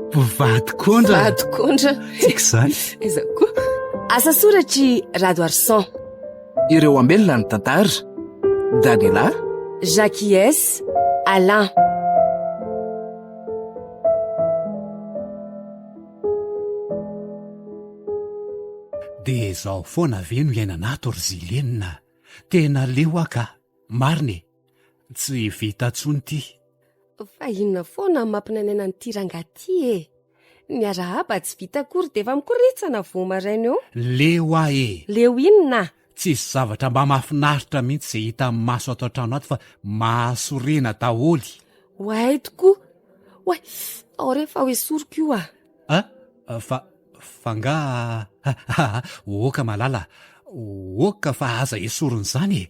Mpivady kondra. Mpivady kondra. Tiako izany. Aiza koa. Asa soratr'i Radoarison. Ireo ambelina ny tantara. Daniela. Jacques Alain. Dia izao foana ve no iainana ato ry Zilenina? Tena leo aho ka! Marina e! Tsy vita intsony ity. Fa inona foana no mampinainaina an'ity rangahy ity e? Ny arahaba tsy vita akory dia efa mikoritsana vao maraina eo. Leo aho e! Leo inona? Tsisy zavatra mba mahafinaritra mihitsy izay hitan'ny maso ato an-trano ato fa mahasorena daholo. Oay tokoa! Oay! Ao re fa ho esoriko io ah! A! Fa, fa angaha, oka malala, oka fa aza esorina izany e!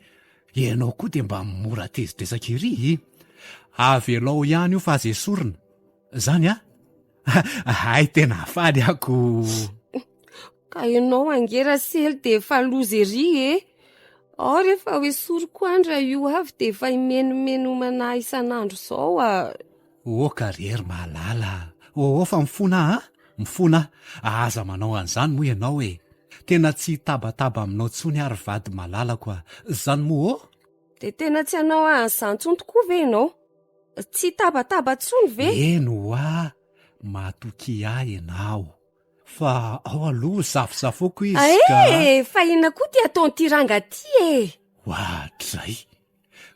Ianao koa dia mba mora tezi-dresaka ery e! Avelao ihany io fa aza esorina. Zany a? Hay tena faly aho ko! Ka ianao ange Rasely dia efa loza ery e! Ao rehefa ho esoriko any raha io avy dia efa himenomenomana ahy isan'andro izao a! Oka ry hery malala a! Ô fa mifona aho a! Mifona aho! Aza manao an'izany moa ianao e! Tena tsy hitabataba aminao intsony aho ry vady malalako a! Izany moa ô? Dia tena tsy hanao an'izany intsony tokoa ve ianao? Tsy hitabataba intsony ve? Eny ho'a! Matokia ahy ianao. Fa ao aloha safosafoko izy ka. Ae! Fa inona koa ity ataon'ity ranga ity e? Oadray!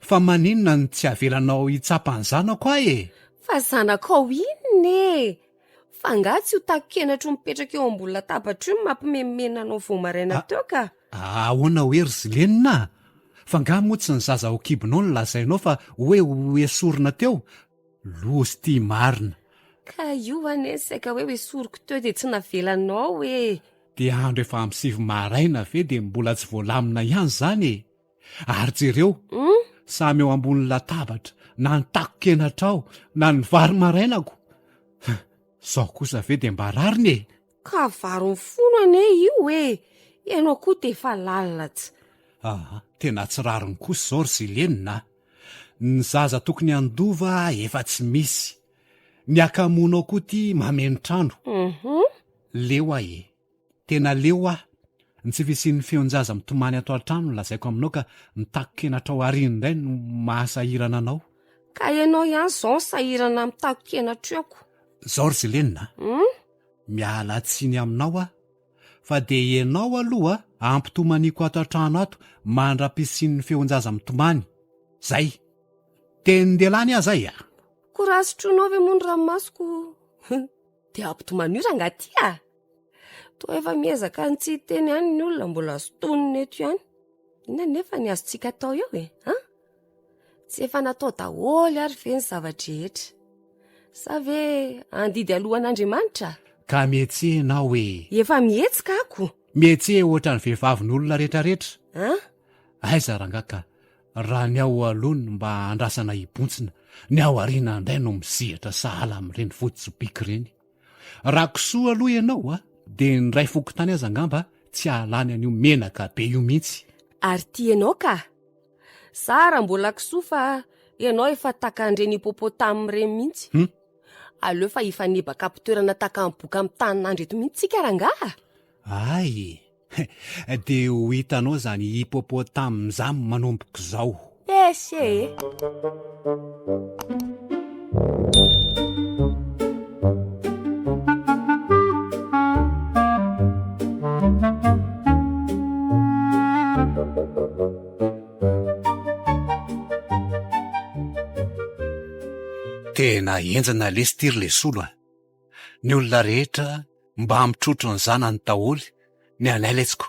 Fa maninona no tsy avelanao hitsapa ny zanako aho e? Fa zanakao inona e? Fa angaha tsy io tako-kenatro mipetraka eo ambony latabatra io no mampimenomenona anao vao maraina teo ka? Ahoana hoe ry Zilenina a? Fa angaha moa tsy ny zaza ao an-kibonao no lazainao fa hoe ho esorina teo? Loza ity marina. Ka io anie saika hoe hoesoriko teo dia tsy navelanao e! Dia andro efa amin'ny sivy maraina ve dia mbola tsy voalamina ihany izany e? Ary jereo, samy eo ambony latabatra, na ny tako-kenatrao, na ny vary marainako. Izao kosa ve dia mba rariny e? Ka vary mifono anie io e! Ianao koa dia efa lalina tsy. Aa, tena tsy rariny kosa izao ry Zilenina a! Ny zaza tokony handova efa tsy misy. Ny hakamoanao koa ity mameno trano. Leo aho e! Tena leo aho. Ny tsy fisian'ny feon-jaza mitomany ato an-trano no lazaiko aminao ka ny tako-kenatrao ary indray no mahasahirana anao. Ka ianao ihany izao no sahirana amin'ny tako-kenatro eo ko. Zao ry Zelena a! Miala tsiny aminao aho fa dia ianao aloha ampitomaniako ato an-trano ato mandra-pisian'ny feon-jaza mitomany. Zay! Tenin-dehilahy ny ahy zay a! Ko raha sotroinao ve moa ny ranomasoko dia ampitomanio rangahy ty a! Toa efa miezaka ny tsy hiteny ihany ny olona mbola sintonina eto ihany. Inona nefa ny azontsika atao eo e? An? Tsy efa natao daholo ary ve ny zava-drehetra? Sa ve handidy alohan'Andriamanitra? Ka mihetseha ianao e! Efa mihetsika ako! Mihetseha ohatran'ny vehivavin'olona rehetrarehetra. An? Aiza rangahy ka, raha ny ao aloha no mba andrasana hibontsina, ny ao aoriana indray no mizihatra sahala amin'ireny vodi-tsobiky ireny. Raha kisoa aloha ianao a, dia ny iray fokontany aza angamba tsy hahalany an'io menaka be io mihitsy. Ary tianao ka! Za raha mbola kisoa fa ianao efa takan'ireny hippopotame ireny mihitsy. Hum. Aleo fa hifanebaka am-pitoerana takan'ny boka amin'ny tanin'andro eto mihitsy tsika rangaha. Ay! Dia ho hitanao izany hippopotame izany manomboka izao. Esy e! Tena henjana lesy ity ry lesolo a! Ny olona rehetra mba mitrotro ny zanany daholo, ny anay letsiko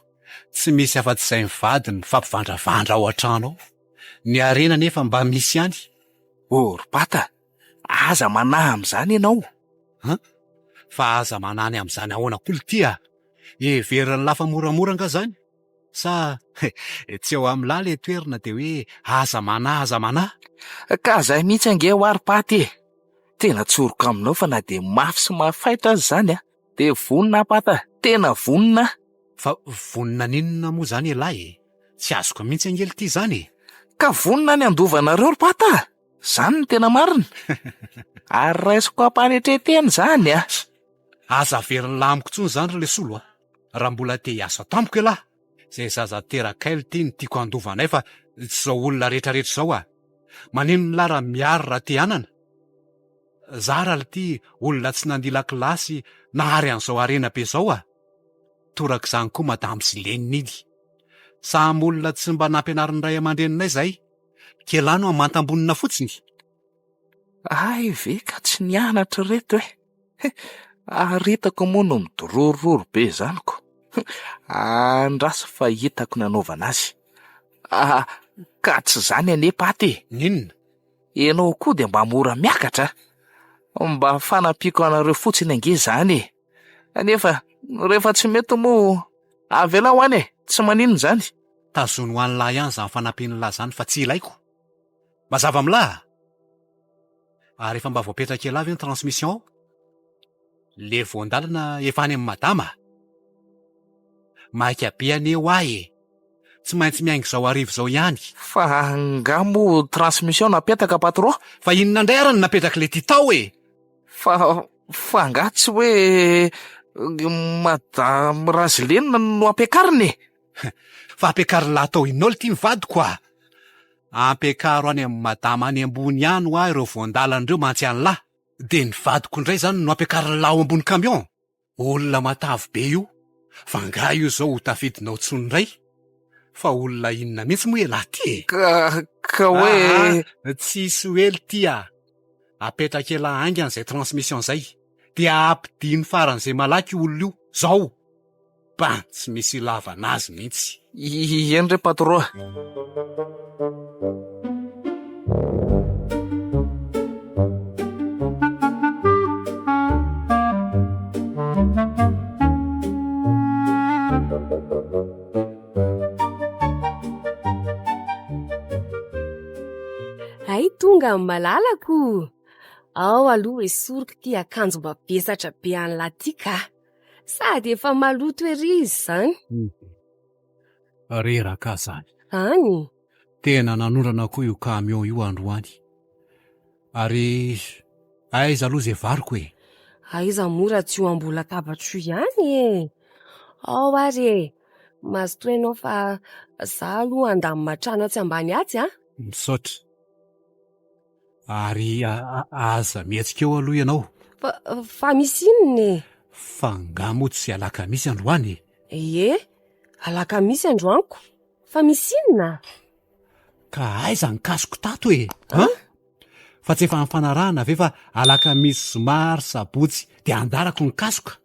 tsy misy afa-tsy izay mivady mifampivandravandra ao an-trano ao. Ny harena anefa mba misy ihany. Ô ry Pata, aza manahy amin'izany ianao. An? Fa aza manahy ny amin'izany ahoana koa lty a? Heverin'ny lafa moramora angaha izany? Sa tsy eo amin'lah le toerana dia hoe aza manahy aza manahy? Ka zay mihitsy ange hoa ry Paty e! Tena tsoriko aminao fa na dia mafy sy mafaitra aza izany a, dia vonona aho Pata, tena vonona aho! Fa vonona an'inona moa izany ialahy e? Tsy azoko mihitsy ange lty izany e! Ka vonona ny handova anareo ry Pata a! Izany no tena marina. Ary raisiko am-panetren-tena izany a! Aza averin'lah amiko intsony izany ry Lesolo a! Raha mbola te hiasa tampoka elah, izay zaza terakay lty no tiako handova anay fa tsy izao olona rehetrarehetra izao a! Maninona lah raha miary raha te hanana? Zara lty olona tsy nandia lakilasy nahary an'izao harena be izao a! Torak'izany koa madame Zilenina iny. Samy olona tsy mba nampianarin'ny ray aman-dreninay izahay. Kelano amantam-bonina fotsiny. Hay ve ka tsy nianatra ireto e! Ary hitako moa no midorororo be izany ko. Andraso fa hitako ny hanaovana azy. Ah, ka tsy izany anie Paty e! N'inona? Ianao koa dia mba mora miakatra a! Mba fanampiako anareo fotsiny ange izany e! Kanefa rehefa tsy mety moa avelao any e! Tsy maninona izany. Tazono ho an'lah ihany izany fanampian'lah izany fa tsy ilaiko. Mazava amin'lah a! Ary efa mba voapetrak'elah ve ny transmission ao? Le voan-dalana efa any amin'i madama a! Maika be anie hoa e! Tsy maintsy miainga izao hariva izao ihany. Fa angaha moa transmission napetaka patron? Fa inona indray ary no napetrak'ilay ty tao e? Fa fa angaha tsy hoe madame Razilenina no ampiakarina e? Fa ampiakarin'lah atao inona ity ny vadiko a! Ampiakaro any amin'i madama any ambony any hoa ireo voan-dalana ireo mantsy an'lah. Dia ny vadiko indray izany no ampiakarin'lah ao ambony camion? Olona matavy be io, fa angaha io izao ho tafidinao intsony indray? Fa olona inona mihitsy moa ialahy ity e? Ka, ka hoe... Aa, tsisy hoe lty a! Apetrak'elah haingana izay transmission izay, dia ampidino faran'izay malaky io olona io, zao! Bah, tsy misy ilavana azy mihitsy. Eny re patron a! Hay tonga ny malalako! Ao aloha esoriko ity akanjo mavesatra be an'lah ty ka! Sady efa maloto ery izy izany. Reraka zany. Any? Tena nanondrana koa io camion io androany. Ary aiza aloha izay variko e? Aiza moa raha tsy io ambony latabatro io ihany e! Ao ary e! Mazotoa ianao fa za aloha handamina trano atsy ambany atsy a! Misaotra. Ary aza mihetsika eo aloha ianao. Fa, fa misy inona e? Fa nga moa tsy alakamisy androany e? Ie, alakamisy androany ko. Fa misy inona? Ka aiza ny kasiko tato e? An? Fa tsy efa nifanarahana ve fa alakamisy zoma ary sabotsy dia andarako ny kasoka?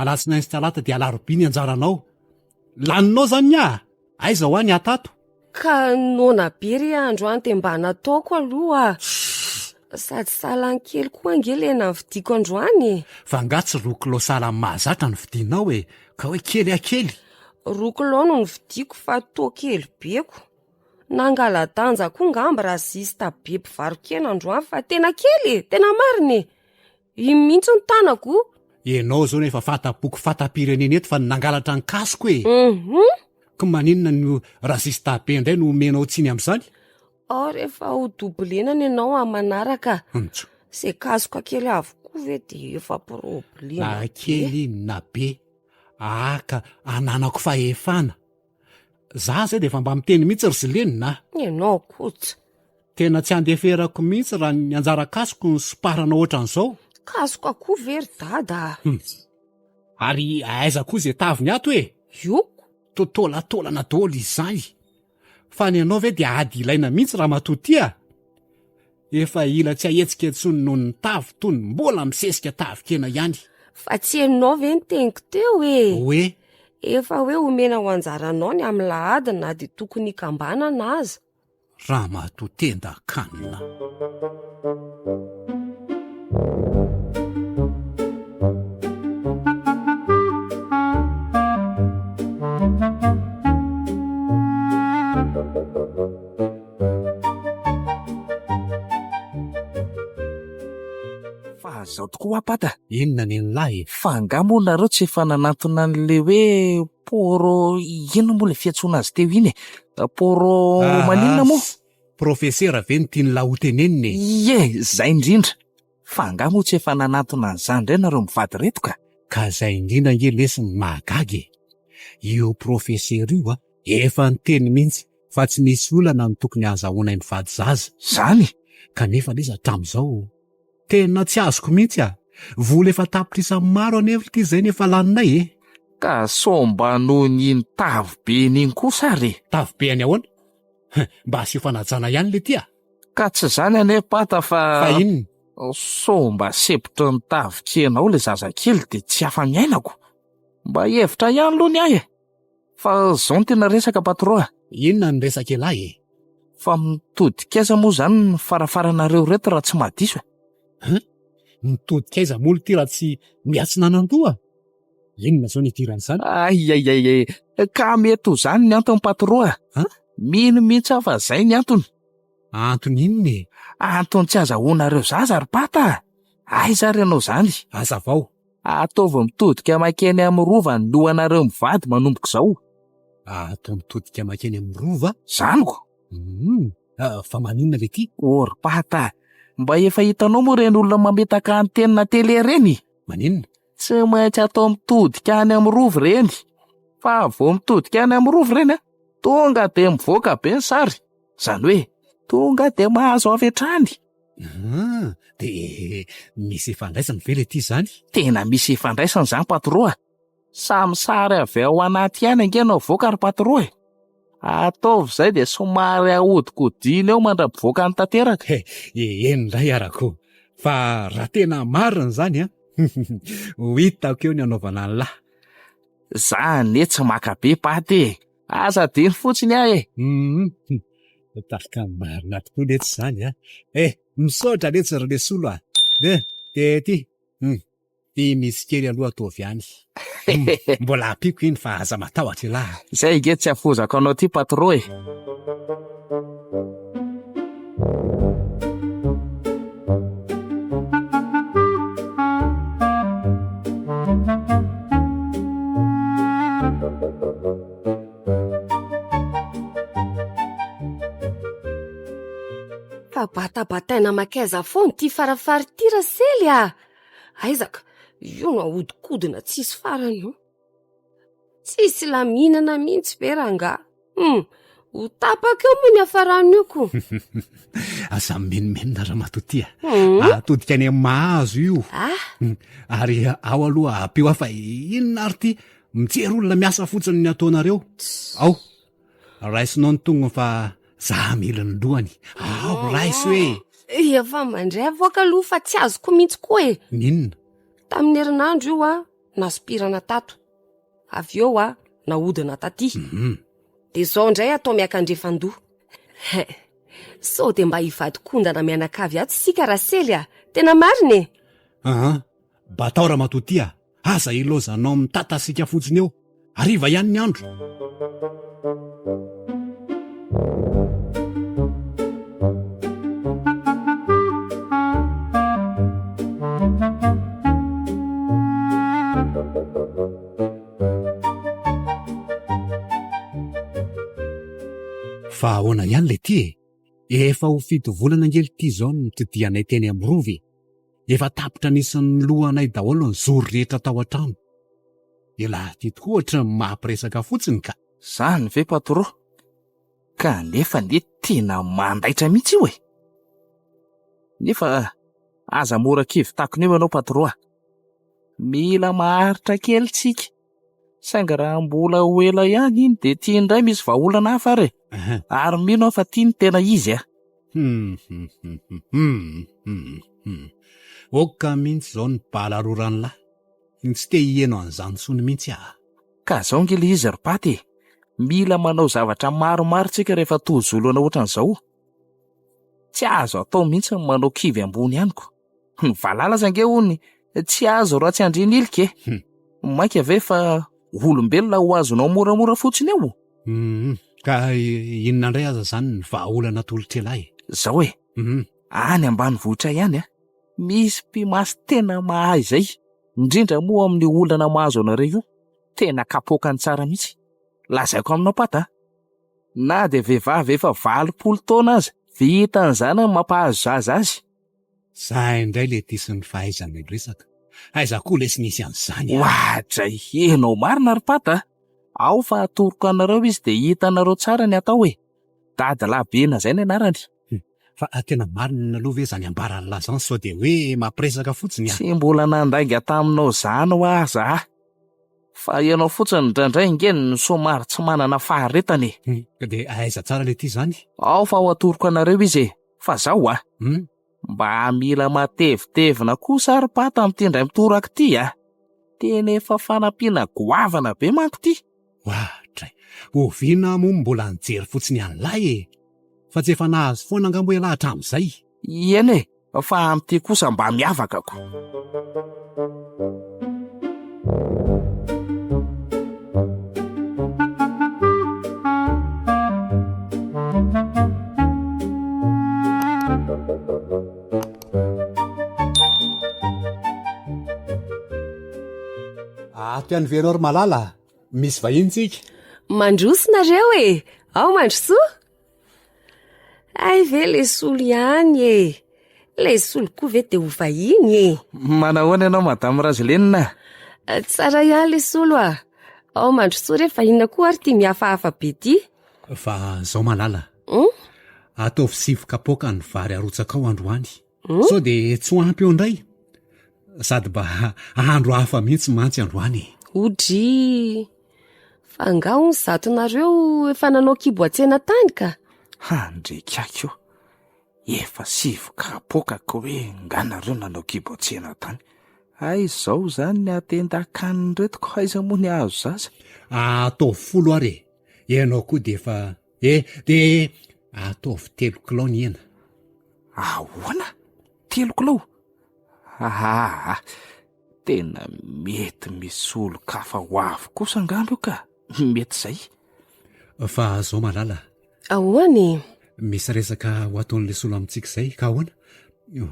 Alatsinainy sy talata dia alarobia ny anjaranao. Laninao zany ny ahy? Aiza hoa ny ahy tato? Ka noana be re androany dia mba nataoko aloha. Sady salany kely koa ange le navidiako androany e. Fa angaha tsy roa kilao salany mahazatra no vidianao e? Ka hoe kely a kely. Roa kilao no novidiako fa toa kely be ko. Nangala-danja koa ngamba raha zista be mpivaro-kena androany fa tena kely e, tena marina e. Iny mihitsy ny tanako. Ianao zao no efa fanta-poko fanta-pirenena eto fa nangalatra ny kasiko e. Mhm. Ko maninona no razista be indray no omenao tsiny amin'izany? Ao rehefa ho doublenana ianao amin'ny manaraka. Ntso. Izay kasoka kely avokoa ve dia efa problema Na be. kely iny na be. Aka ananako fahefana. Za zay dia efa mba miteny mihitsy ry Zilenina a. Ianao koa. Tena tsy andeferako mihitsy raha ny anjara kasoko no soparana ohatran'izao. Kasoka koa ve ry dada a? Hum. Ary aiza koa izay taviny ato e? Ioko. Toa taolataolana daholo izany. Fa ny anao ve dia ady ilaina mihitsy ramatoa ty a? Efa ila tsy ahetsika intsony noho ny tavy tony mbola misesika tavin-kena ihany. Fa tsy henonao ve ny teniko teo e? Hoe? Efa hoe omena ho anjaranao ny amin'ny lahady na dia tokony hikambanana aza. Ramatoa tenda-kanina. Fa zao tokoa hoa Pata. Inona ny an'lah e? Fa angaha moa nareo tsy efa nanantona an'le hoe. Poro inona moa ilay fiantsoana azy teo iny e? Poro maninona moa? Profesera ve no tian'lah ho tenenina e? Ie, izay indrindra. Fa angaha moa tsy efa nanantona an'izany indray nareo mivady ireto ka? Ka izay indrindra ange lesy no mahagaga e! Io profesera io a, efa niteny mihitsy fa tsy misy olana ny tokony hahazahoanay mivady zaza. Izany? Kanefa lesy hatramin'izao, tena tsy azoko mihitsy a! Vola efa an-tapitrisany maro anefa ity izay no efa laninay e! Ka sao mba noho ny iny tavy be iny kosa ary e? Tavy be any ahoana? Mba asio fanajana ihany letia a! Ka tsy izany anie Pata fa. Fa inona? Sao mba sempotry ny tavin-kena ao ilay zazakely dia tsy afa-miaina ko. Mba hevitra ihany aloha ny ahy e. Fa izao no tena resaka Patro a. Inona ny resaka ialahy e? Fa mitodika aiza moa izany ny farafaranareo ireto raha tsy mahadiso e? Hein? Mitodika aiza moa ity raha tsy miatsinanan-doha? Inona izao no idiran'izany? Aiaiaiai, ka mety ho izany ny antony Patro a. Hein? Mino mihitsy aho fa izay ny antony. Antony inona e? Antony tsy azahoanareo zaza ry Pata a! Aiza ary ianao izany? Hazavao. Ataovy mitodika mankeny amin'ny rova ny lohanareo mivady manomboka izao. Atao mitodika mankeny amin'ny rova? Izany ko! Hum, fa maninona le ty? Ô ry Pata a! Mba efa hitanao moa ireny olona mametaka antenne télé ireny? Maninona? Tsy maintsy atao mitodika any amin'ny rova ireny. Fa vao mitodika any amin'ny rova ireny a, tonga dia mivoaka be ny sary. Izany hoe tonga dia mahazo avy hatrany. Ah, dia misy ifandraisany ve le ty izany? Tena misy ifandraisany izany Patro a! Samy sary avy ao anaty ihany ange no avoaka ry Patro e! Ataovy izay dia somary ahodikodino eo mandra-pivoaka ny tanteraka. He, eny indray arako. Fa raha tena marina izany an, ho hitako eo ny hanaovana an'lah. Za anie tsy maka be paty e! Aza adino fotsiny aho e! Hum, tahaka ny marina tokoa letsy izany an! Eh, misaotra letsy ry Lesolo a! Eh, dia ity, hum, ity misy kely aloha ataovy ihany. Hum, mbola ampiako iny fa aza matahotra elah a! Izay ange tsy hafozako anao ity patro e! Fa batabataina makaiza foana ity farafara ity Rasely a! Aiza ka, io no ahodikodina tsisy farany io. Tsisy laminana mihitsy ve rangaha? Hum, ho tapaka eo moa ny hafaran'io ko. Aza mimenomenona ramatoa ty a. Hmm. Atodika any amin'ny mahazo io. Ah. Hmm. Ary ao aloha ampio aho fa inona ary ty mijery olona miasa fotsiny ny ataonareo. Ao. Raisinao ny tongony fa za hamely ny lohany. Ao, raiso e. Efa mandray avoaka aloha fa tsy azoko mihitsy koa e. N'inona? Tamin'ny herinandro io a, nasompirana tato. Avy eo a, nahodina taty. Mhm. Dia izao indray atao miakandrefan-doha. He, sao dia mba hivady kondana mianakavy ato isika Rasely a! Tena marina e! Aa, batao ramatoa ty a! Aza ilaozanao mitatasika fotsiny eo. Hariva ihany ny andro. Fa ahoana ihany le ty e? Efa ho fito volana ange ity izao no nitodihanay teny amin'ny rova e! Efa tapitra nisin'ny lohanay daholo ny zoro rehetra tao an-trano. Elah ty tokoa ohatry ny mampiresaka fotsiny ka! Zany ve patro? Kanefa anie tena mandaitra mihitsy io e! Nefa aza mora kivy takona eo ianao patro a! Mila maharitra kely tsika, saingy raha mbola ho ela ihany iny dia ity indray misy vahaolana hafa ary e! Ary mino aho fa ity no tena izy a! Hum hum hum hum hum hum. Ok mihitsy izao ny bala roran'lah. Tsy te hiheno an'izany intsony mihitsy aho. Ka zao nge le izy ry paty e! Mila manao zavatra maromaro tsika rehefa tojo olana ohatran'izao. Tsy azo atao mihitsy ny manao kivy ambony ihany ko. Ny valala aza nge hono tsy azo raha tsy andrian'ilika e! Hmm. Mainka ve fa olombelona ho azonao moramora fotsiny eo? Hum, ka inona indray aza izany ny vahaolana atolotr'elah e? Zao e! Hum. Any ambanivohitra ihany a! Misy mpimasy tena mahay izay, indrindra moa amin'io olana mahazo anareo io. Tena kapoakany tsara mihitsy. Lazaiko aminao Pata a! Na dia vehivavy efa 80 taona aza, vitan'izany ny mampahazo zaza azy. Za indray le ty sy ny fahaizana miresaka. Aiza koa lesy nisy an'izany a! Oadray, enao marina ry Pata a! Ao fa atoroko anareo izy dia hitanareo tsara ny atao e! Dadilahy Bena izay ny anarany. Fa tena marina aloha ve izany ambaran'lah izany sao dia hoe mampiresaka fotsiny a! Tsy mbola nandainga taminao izany hoa aza aho. Fa ianao fotsiny indraindray ange no somary tsy manana faharetana e! Ka dia aiza tsara le ty izany? Ao fa ho atoroko anareo izy e! Fa zao a! Mba mila matevitevina kosa ry Pata amin'ity indray mitoraka ity a! Tena efa fanampiana goavana be manko ity! Oadray! Oviana moa mbola nijery fotsiny an'ilay e! Fa tsy efa nahazo foana angamba ialahy hatramin'izay? Eny e! Fa amin'ity kosa mba miavaka ko! Ato ihany ve ianao ry Malala? Misy vahiny tsika. Mandroso nareo e! Ao mandrosoa! Hay ve le solo ihany e! Le solo koa ve dia ho vahiny e! Manahoana ianao Madame Razolenina? Tsara ihany le solo a! Ao mandrosoa re fa inona koa ary ity mihafahafa be ity? Fa zao Malala, Hum? ataovy sivy kapoaka ny vary arotsakao androany. Hum? Sao dia tsy ho ampy eo indray? Sady mba andro hafa mihitsy mantsy androany e. Odry! Fa angaha hono zatonareo efa nanao kibo an-tsena tany ka? Handrikako io. Efa sivy kapoaka ko hoe nga nareo nanao kibo an-tsena tany. Hay izao izany ny hatendan-kanin'ireto ko aiza moa ny hahazo zaza? Ataovy folo ary e. Ianao koa dia efa eh dia ataovy telo kilao ny hena. Ahoana? Telo kilao? Aa, tena mety misy olon-kafa ho avy kosa angamba io ka, mety izay. Fa zao Malala. Ahoana e? Misy resaka ho ataon'ilay solo amintsika izay, ka ahoana?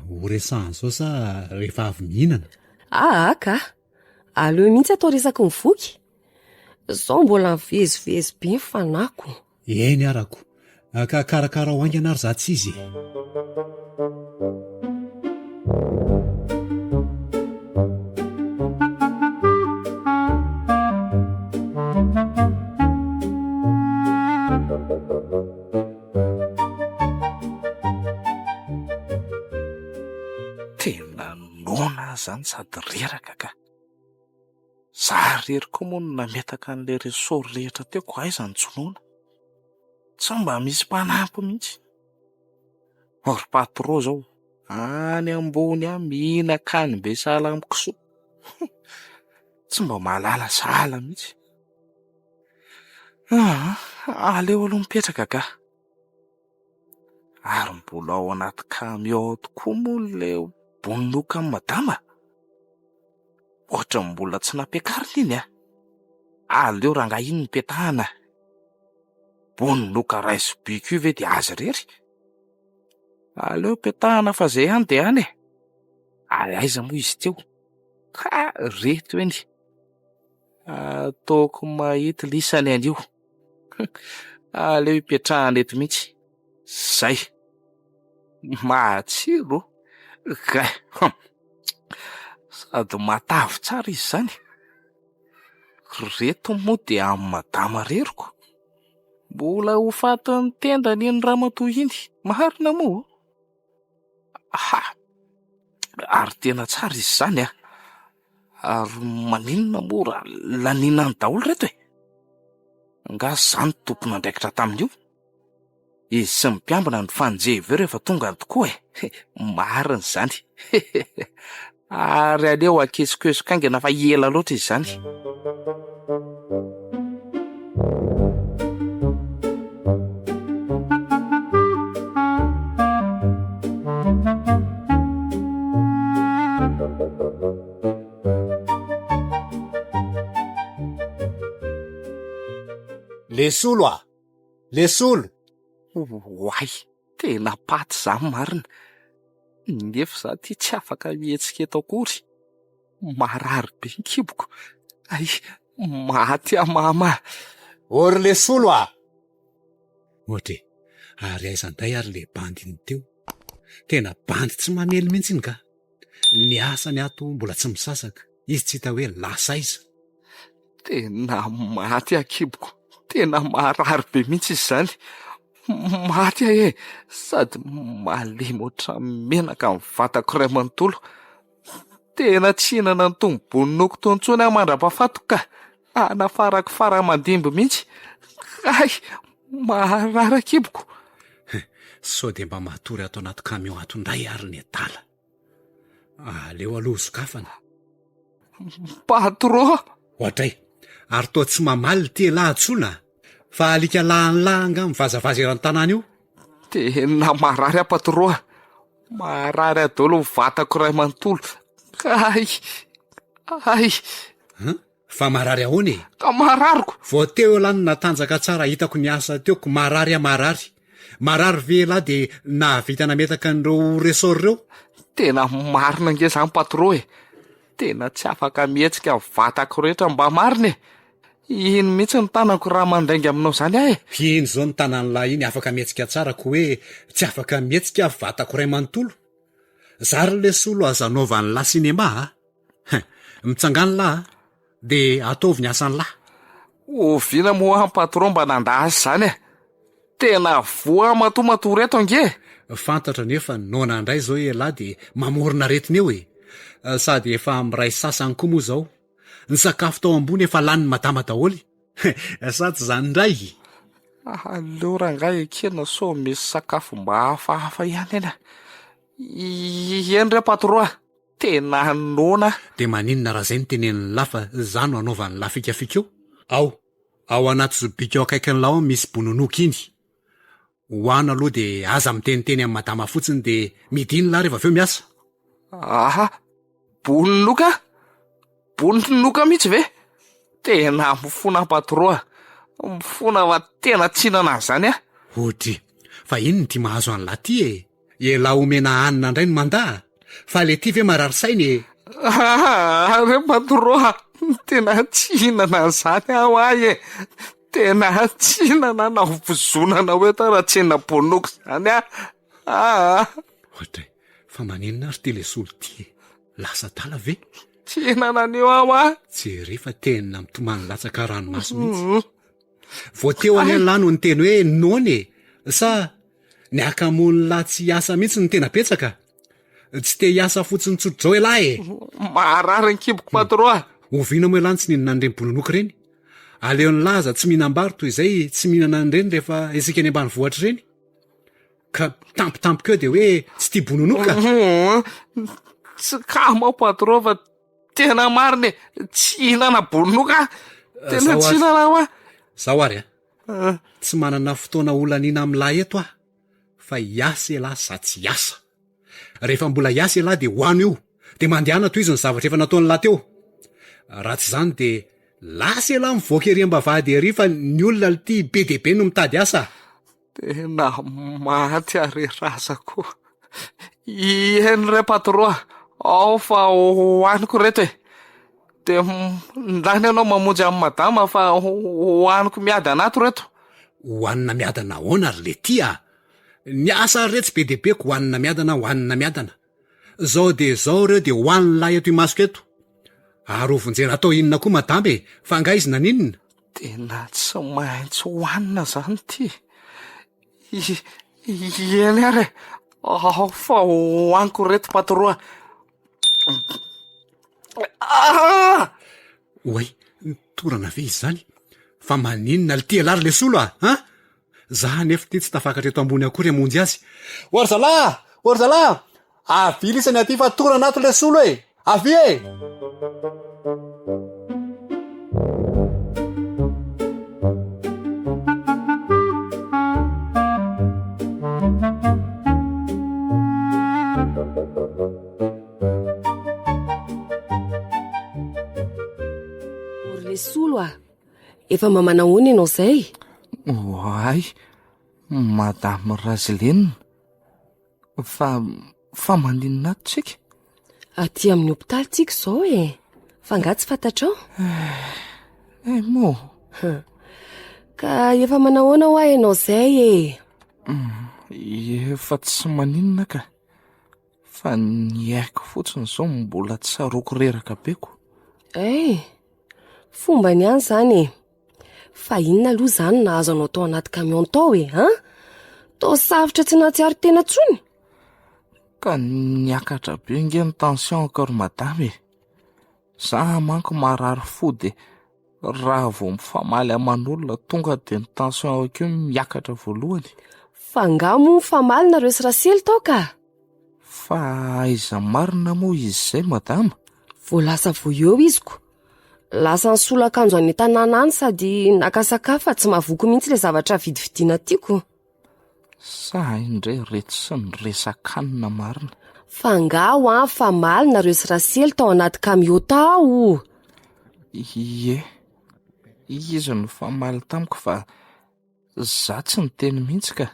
Ho resahana izao sa rehefa avy mihinana? Aa ka, aleo mihitsy atao resaky ny voky. Zao mbola mivezivezy be ny fanahiko. Eny arako. Ka karakarao haingana ary za tsy izy e. Tena noana aho zany sady reraka ka. Za irery koa moa no nametaka an'ilay ressort rehetra teo ko aiza ny jonoana? Tsy mba misy mpanampy mihitsy. Ry patro zao, any ambony any mihinan-kanim-be sahala amin'ny kisoa. Tsy mba mahalala sahala mihitsy. Aa, aleo aloha mipetraka ka. Ary mbola ao anaty camion ao tokoa moa ilay bononoka an'i madama? Ohatran'ny mbola tsy nampiakarina iny a! Aleo rangahy iny no petahana. Bononoka rice BQ ve dia azy irery? Aleo petahana fa izay ihany dia any e! Ary aiza moa izy teo? Ha! Reto eny! Ataoko mahity lisany anio. Aleo hipetrahana eto mihitsy. Zay. Matsiro. Gay. Sady matavy tsara izy izany. Reto moa dia amin'i madama reriko. Mbola ho fatin'ny tendany iny ramatoa iny. Marina moa. Aha! Ary tena tsara izy izany a! Ary maninona moa raha laniana any daholo ireto e? Angaha izaho no tompon'andraikitra tamin'io? Izy sy ny mpiambina no nifanjevo eo rehefa tonga any tokoa e! Marina izany! Ary aleo akesokesoka haingana fa ela loatra izy izany. Lesolo a! Lesolo! Oay, tena paty izany marina. Nefa izaho ity tsy afaka mihetsika eto akory. Marary be ny kiboko. Ay, Maty aho mama a! Ô ry Lesolo a! Ohatra e, ary aiza indray ary le bandy iny teo? Tena bandy tsy mamely mihitsy iny ka! Ny asany ato mbola tsy misasaka, izy tsy hita hoe lasa aiza. Tena maty aho kiboko, tena marary be mihitsy izy izany. Maty aho e! Sady malemy ohatran'ny menaka ny vatako iray manontolo. Tena tsy hihinana an'itony bononoko itony intsony aho mandra-pahafatiko ka! Hanafarako fara aman-dimby mihitsy. Hay! Maharary an-kiboko. Sao dia mba matory ato anaty camion ato indray ary ny adala. Aleo aloha hosokafana. Patron! Oadray! Ary toa tsy mamaly ity elah antsoina a! Fa alika lahin'lah angaha mivazavaza eran'ny tanàna io? Tena marary aho patron a! Marary ahy daholo ny vatako iray manontolo. Hay! Hay! Hein? Fa marary ahoana e? Ka marariko! Vao teo elah no natanjaka tsara hitako ny asa teo ko marary aho marary. Marary ve elah dia nahavita nametaka an'ireo ressort ireo? Tena marina ange izany patron e! Tena tsy afaka mihetsika ny vatako rehetra mba marina e! Iny mihitsy ny tanako raha mandainga aminao izany aho e! Iny izao ny tanan'lah iny afaka mihetsika tsara ko hoe tsy afaka mihetsika vatako iray manontolo. Zary lesolo aza anaovan'lah cinéma a! Hein! Mitsangana lah a! De ataovy ny asan'lah! Oviana moa aho patron mba nandà azy izany e! Tena voa aho matoa matory eto ange e! Fantatro anefa noana indray izao ialahy dia mamorona aretina eo e! Sady efa miray sasany koa moa izao. Ny sakafo tao ambony efa lanin'i madama daholo. Sa tsy izany indray? Aleo rangahy ekena sao misy sakafo mba hafahafa ihany eny a! Eny re patron a! Tena noana aho. Dia maninona raha zay no tenenin'lah fa za no anaovan'lah fikafika eo? Ao, ao anaty zobika ao akaikin'lah ao misy bononoka iny. Hoano aloha dia aza miteniteny amin'i madama fotsiny dia midina lah rehefa avy eo miasa. Aha! Bononoka? Bononoka mihitsy ve? Tena mifona aho patron a! Mifona fa tena tsy hinana an'izany aho. Odry, fa inona ity mahazo an'lah ty e? Elah omena hanina ndray no mandà a! Fa le ty ve marary saina e! Aa re patron a! Tena tsy hihinana an'izany aho ay e! Tena tsy hihinana na ho vozonana ho eto aho raha tsy hihinana bonoka izany aho aa! Ohatray, fa maninona ary ty le solo ty e? Lasa adala ve? Tsy hihinana an'io aho a! Jereo fa tena mitomany latsaka ranomaso mihitsy. Vao teo anie lah no niteny hoe noana e! Sa ny hakamoan'lah tsy hiasa mihitsy no tena betsaka? Tsy te hiasa fotsiny tsotr'izao elah e! Marary ny kiboko patron a! Oviana moa elah no tsy nihinana an'ireny bononoka ireny? Aleon'lah aza tsy mihinam-bary toy izay tsy mihinana an'ireny rehefa isika any ambanivohitra ireny. Ka tampotampoka eo dia hoe tsy tia bononoka? Tsy kamo aho patron fa Tena marina e, tsy hihinana bononoka aho. Tena tsy hihinana aho a. Zao ary a. Ah. Tsy manana fotoana holaniana amin'lah eto aho fa hiasa elah sa tsy hiasa. Rehefa mbola hiasa elah dia hoano io, dia mandehana tohizo ny zavatra efa nataon'lah teo. Raha tsy izany dia lasa elah mivoaka ery am-bavahady ery fa ny olona lty be dia be no mitady asa. Tena maty aho ry razako. Eny re patron a, ao fa hohaniko reto e. De ndany ianao mamonjy an'i madama fa hohaniko miadana ato reto. Hohanina miadana ahoana ry letia a? Ny asa ary re tsy be dia be ko hohanina miadana hohanina miadana. Zao dia zao reo dia hohanin'lah eto imasoko eto. Ary ho vonjena atao inona koa madama e, fa angaha izy naninona? Tena tsy maintsy hohanina zany ity. Eny ary e, ao fa hohaniko reto patron a. Ah! Oay, torana ve izy izany? Fa maninona lty ialahy ry lesolo a? An? Za anefa ity tsy tafakatra eto ambony akory hamonjy azy. O ry zalahy a! O ry zalahy a! Avia lisany aty fa torana ato lesolo e! Avia e! O ry lesolo a! Efa mba manahoana ianao izay? Oay, Madame Razeline, fa fa maninona ato tsika? Aty amin'ny hopitaly tsika izao e! Fa angaha tsy fantatrao? Eh moa. Ka efa manahoana hoa ianao izay e? Hmm, efa tsy maninona ka. Fa ny aiko fotsiny izao mbola tsaroako reraka be ko. Eh, fombany ihany izany e. Fa inona aloha izany no nahazo anao tao anaty camion tao e, an? Toa sarotra tsy nahatsiaro tena intsony? Ka niakatra be nge ny tension-ko ry madama e. Za manko marary fo de raha vao mifamaly aman'olona tonga de ny tension akeo miakatra voalohany. Fa nga moa mifamaly nareo sy Rasely tao ka? Fa aiza marina moa izy izay madama? Vao lasa vao eo izy ko. Lasa nisolo akanjo any an-tanàna any sady naka sakafo fa tsy mahavoky mihitsy ilay zavatra vidividiana tiako. Sa indray reto sy ny resakanina marina. Fa nga hoa nifamaly nareo sy Rasely tao anaty kamio tao? Ie, izy no nifamaly tamiko fa za tsy niteny mihitsy ka.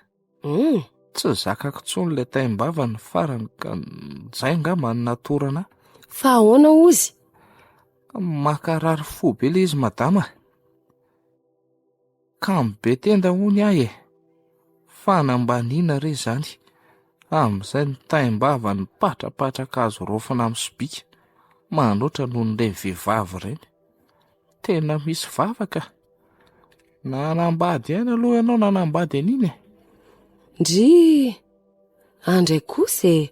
Hum. Tsy zakako intsony ilay taim-bava ny farany ka zay angamba no natorana ahy. Fa ahoana hozy? Mankarary fo be ilay izy madama. Kamo be tenda hono ahy e! Fanambaniana re izany! Amin'izay ny taim-bava nipatrapatraka azo raofina amin'ny sobika, manoatra noho ireny vehivavy ireny. Tena misy vava ka! Nanambady ihany aloha ianao nanambady an'iny e! Ndry! Andray kosa e!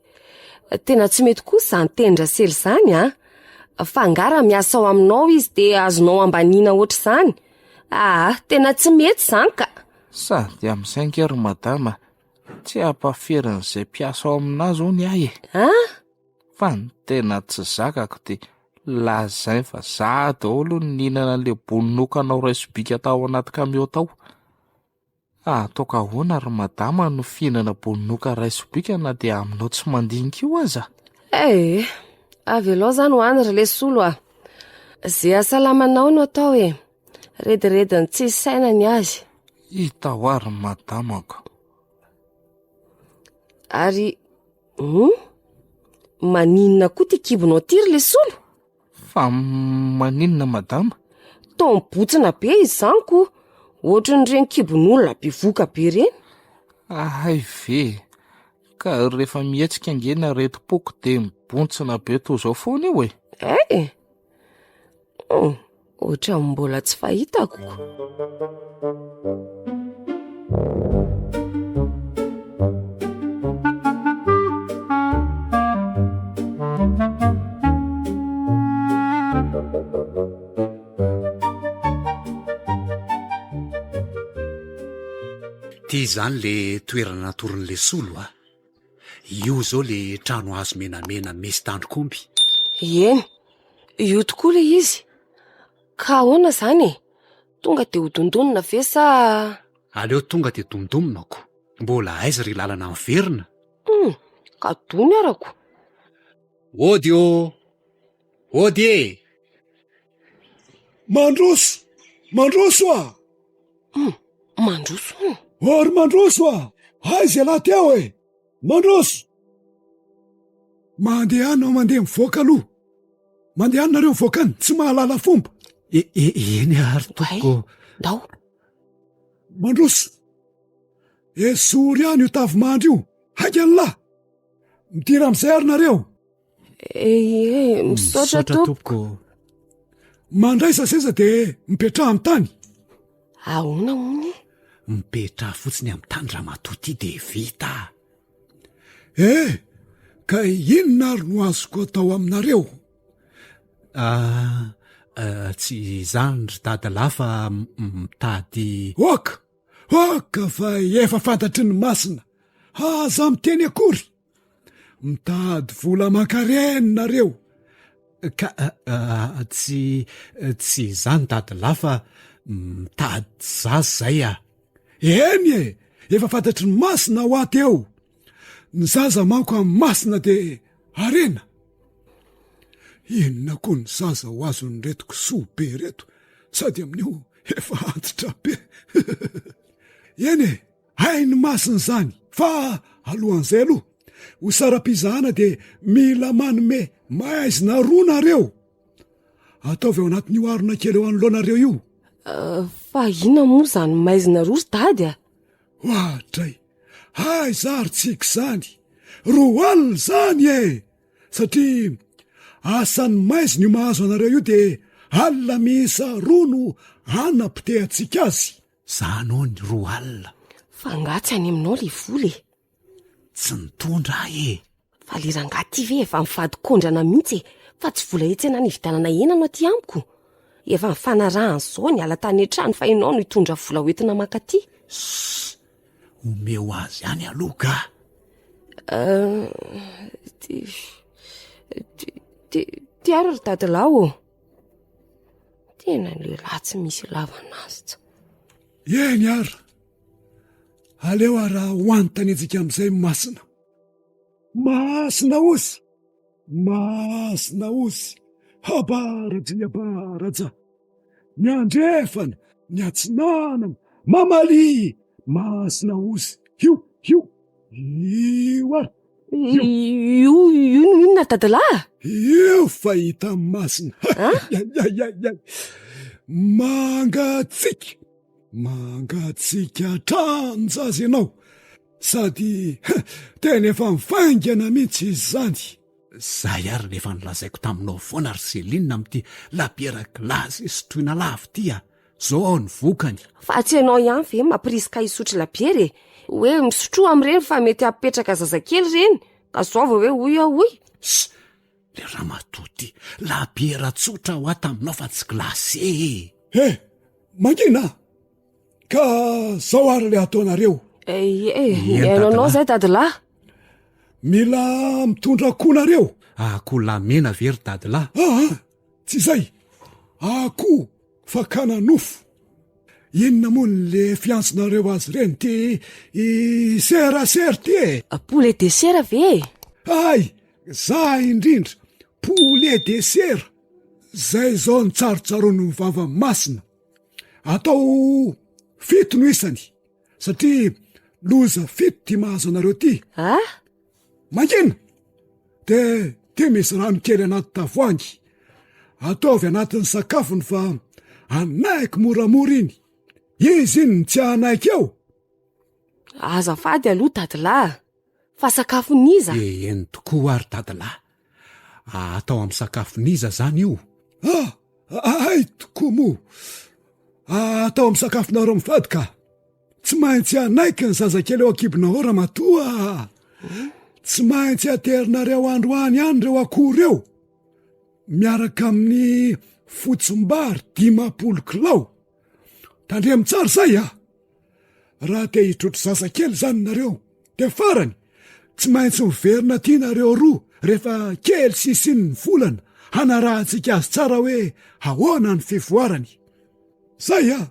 Tena tsy mety kosa izany tenin-dRasely izany an! Fa angaha raha miasa ao aminao izy dia azonao ambaniana ohatr'izany? Aa, tena tsy mety izany ka! Sady amin'izay ange ry madama, tsy hampaferin'izay mpiasa ao aminazy hono ahy e! An? Fa ny tena tsy zakako dia lazainy fa za daholo no nihinana an'ilay bononokanao iray sobika tao anaty kamiao tao. Ataoko ahoana ry madama no fihinana bononoka iray sobika na dia aminao tsy mandinika io aza? Eh, avelao zany ho any ry lesolo a. Ze hasalamanao no atao e. Redirediny tsisy saina ny azy. Hita ho ary madamako. Ary, hum, maninona koa ty kibonao ty ry lesolo? Fa maninona madama? Toa mibotsina be izy izany ko! Ohatran'ireny kibon'olona bevohoka be ireny. Hay ve! Ka rehefa mihetsika ange ny aretim-poko dia mibontsina be toa izao foana io e! Hay! Hum, ohatran'ny mbola tsy fahitako ko. Ty izany le toerana natoron'le solo a. Io izao le trano hazo menamena misy tandrok'omby. Eny, io tokoa le izy. Ka ahoana izany e? Tonga dia ho dondonina ve sa. Aleo tonga dia domdomina ko. Mbola aiza ry lalana miverina? Hum, ka dony arako. Ody ô! Ody e! Mandroso! Mandroso a! Hum, mandroso hono. Ô ry mandroso a! Aiza ialahy teo e! Mandroso! Mandehana mandeha mivoaka aloha. Mandehana nareo mivoaka any, tsy mahalala fomba. E, e, eny ary tompoko. Ndao. Mandroso. Esory any io tavimandry io. Haingana lahy. Midira amin'izay ary nareo. Eh, eh, misaotra tompoko. Mandraisa seza dia mipetraha amin'ny tany. Ahoana hono? Mipetraha fotsiny amin'ny tany ramatoa ity dia vita. Eh, ka inona ary no azoko atao aminareo? Ah, eh, tsy izany ry dadalahy fa mitady... Ok, ok fa efa fantatry ny masina. Aza miteny akory. Mitady vola aman-karena nareo. Ka tsy tsy izany dadilahy fa mitady zaza zay ah. Eny e, efa fantatry ny masina ho ahy teo. Ny zaza manko amin'ny masina dia harena. Inona koa ny zaza ho azon'ireto kisoa be ireto sady amin'io efa antitra be. Eny e, Hainy masina izany fa alohan'izay aloha ho saram-pizahana dia mila manome maizina roa nareo. Ataovy ao anatin'io harona kely eo anoloanareo io. Fa inona moa izany maizina roa ry dady a? Oadray! Aiza ary tsika izany? 20 izany e! Satria asan'ny maizina io mahazo anareo io dia alina miisa roa no anapotehantsika azy. Zany hono 20. Fa angaha tsy any aminao le vola e? Tsy nitondra ahy e! Fa le rangahy ty ve efa mivady kondrana mihitsy e! Fa tsy vola etsy na nividianana hena no aty amiko. Efa nifanarahana izao niala tany an-trano fa ianao no hitondra vola hoentina mankaty. Sss! Omeo azy ihany aloha ka! Euh, ty, ty, ty, ty ary ry dadilahy ô! Tena lehilahy tsy misy ilavana azy tsa. Eny ary, aleo ara ho anontaniantsika amin'izay masina. Masina osy, masina osy, habaraja habaraja. Ny andrefana, ny atsinanana, mamalia, masina osy, io, io, io ary. Io, io no inona dadalahy? Io fa hita masina. Ayayayay. Mangatsiaka, mangatsiaka hatramin-jaza ianao. Sady tena efa mivaingana mihitsy izany. Zay ary le efa nolazaiko taminao foana ry Céline amin'ity labiera glace sotroina lava ity a! Zao ny vokany. Fa tsy ianao ihany ve mampirisika hisotro labiera e? Hoe misotroa amin'ireny fa mety hampipetraka zazakely ireny, ka zao vao hoe hoy aho hoy. Ss! Le ramatoa ty, labiera tsotra hoa taminao fa tsy glace e! He! Mangina! Ka zao ary le ataonareo. Ie, mihaino anao zay dadilahy. Mila mitondra akoho nareo. Akoho lahy mena ve ry dadilahy? Aa, tsy izay. Akoho fakana nofo. Inona moa le fiantsonareo azy ireny ty i serasera ty e? Poulet de chair ve e? Hay, za indrindra, poulet de chair. Zay zao ny tsarotsaroan'ny vava masina. Atao fito no isany satria loza fito ty mahazo anareo ty. Ah? Mangina! De ty misy rano kely anaty tavoahangy. Ataovy anatin'ny sakafony fa anaiky moramora iny. Izy iny no tsy hanaiky eo. Azafady aloha dadilahy a! Fa sakafon'iza? Eny tokoa ary dadilahy. Atao amin'ny sakafon'iza zany io? Ah! Hay tokoa moa! Atao amin'ny sakafonareo mivady ka! Tsy maintsy hanaiky ny zazakely ao an-kibonao ao ramatoa a! Tsy maintsy aterinareo androany ihany ireo akoho ireo, miaraka amin'ny fotsimbary 50 kilao. Tandremo tsara izay a! Raha te hitrotro zazakely izany nareo, dia farany, tsy maintsy miverina aty nareo roa rehefa kely sisa iny ny volana hanarahantsika azy tsara hoe ahoana ny fivoarany. Zay a!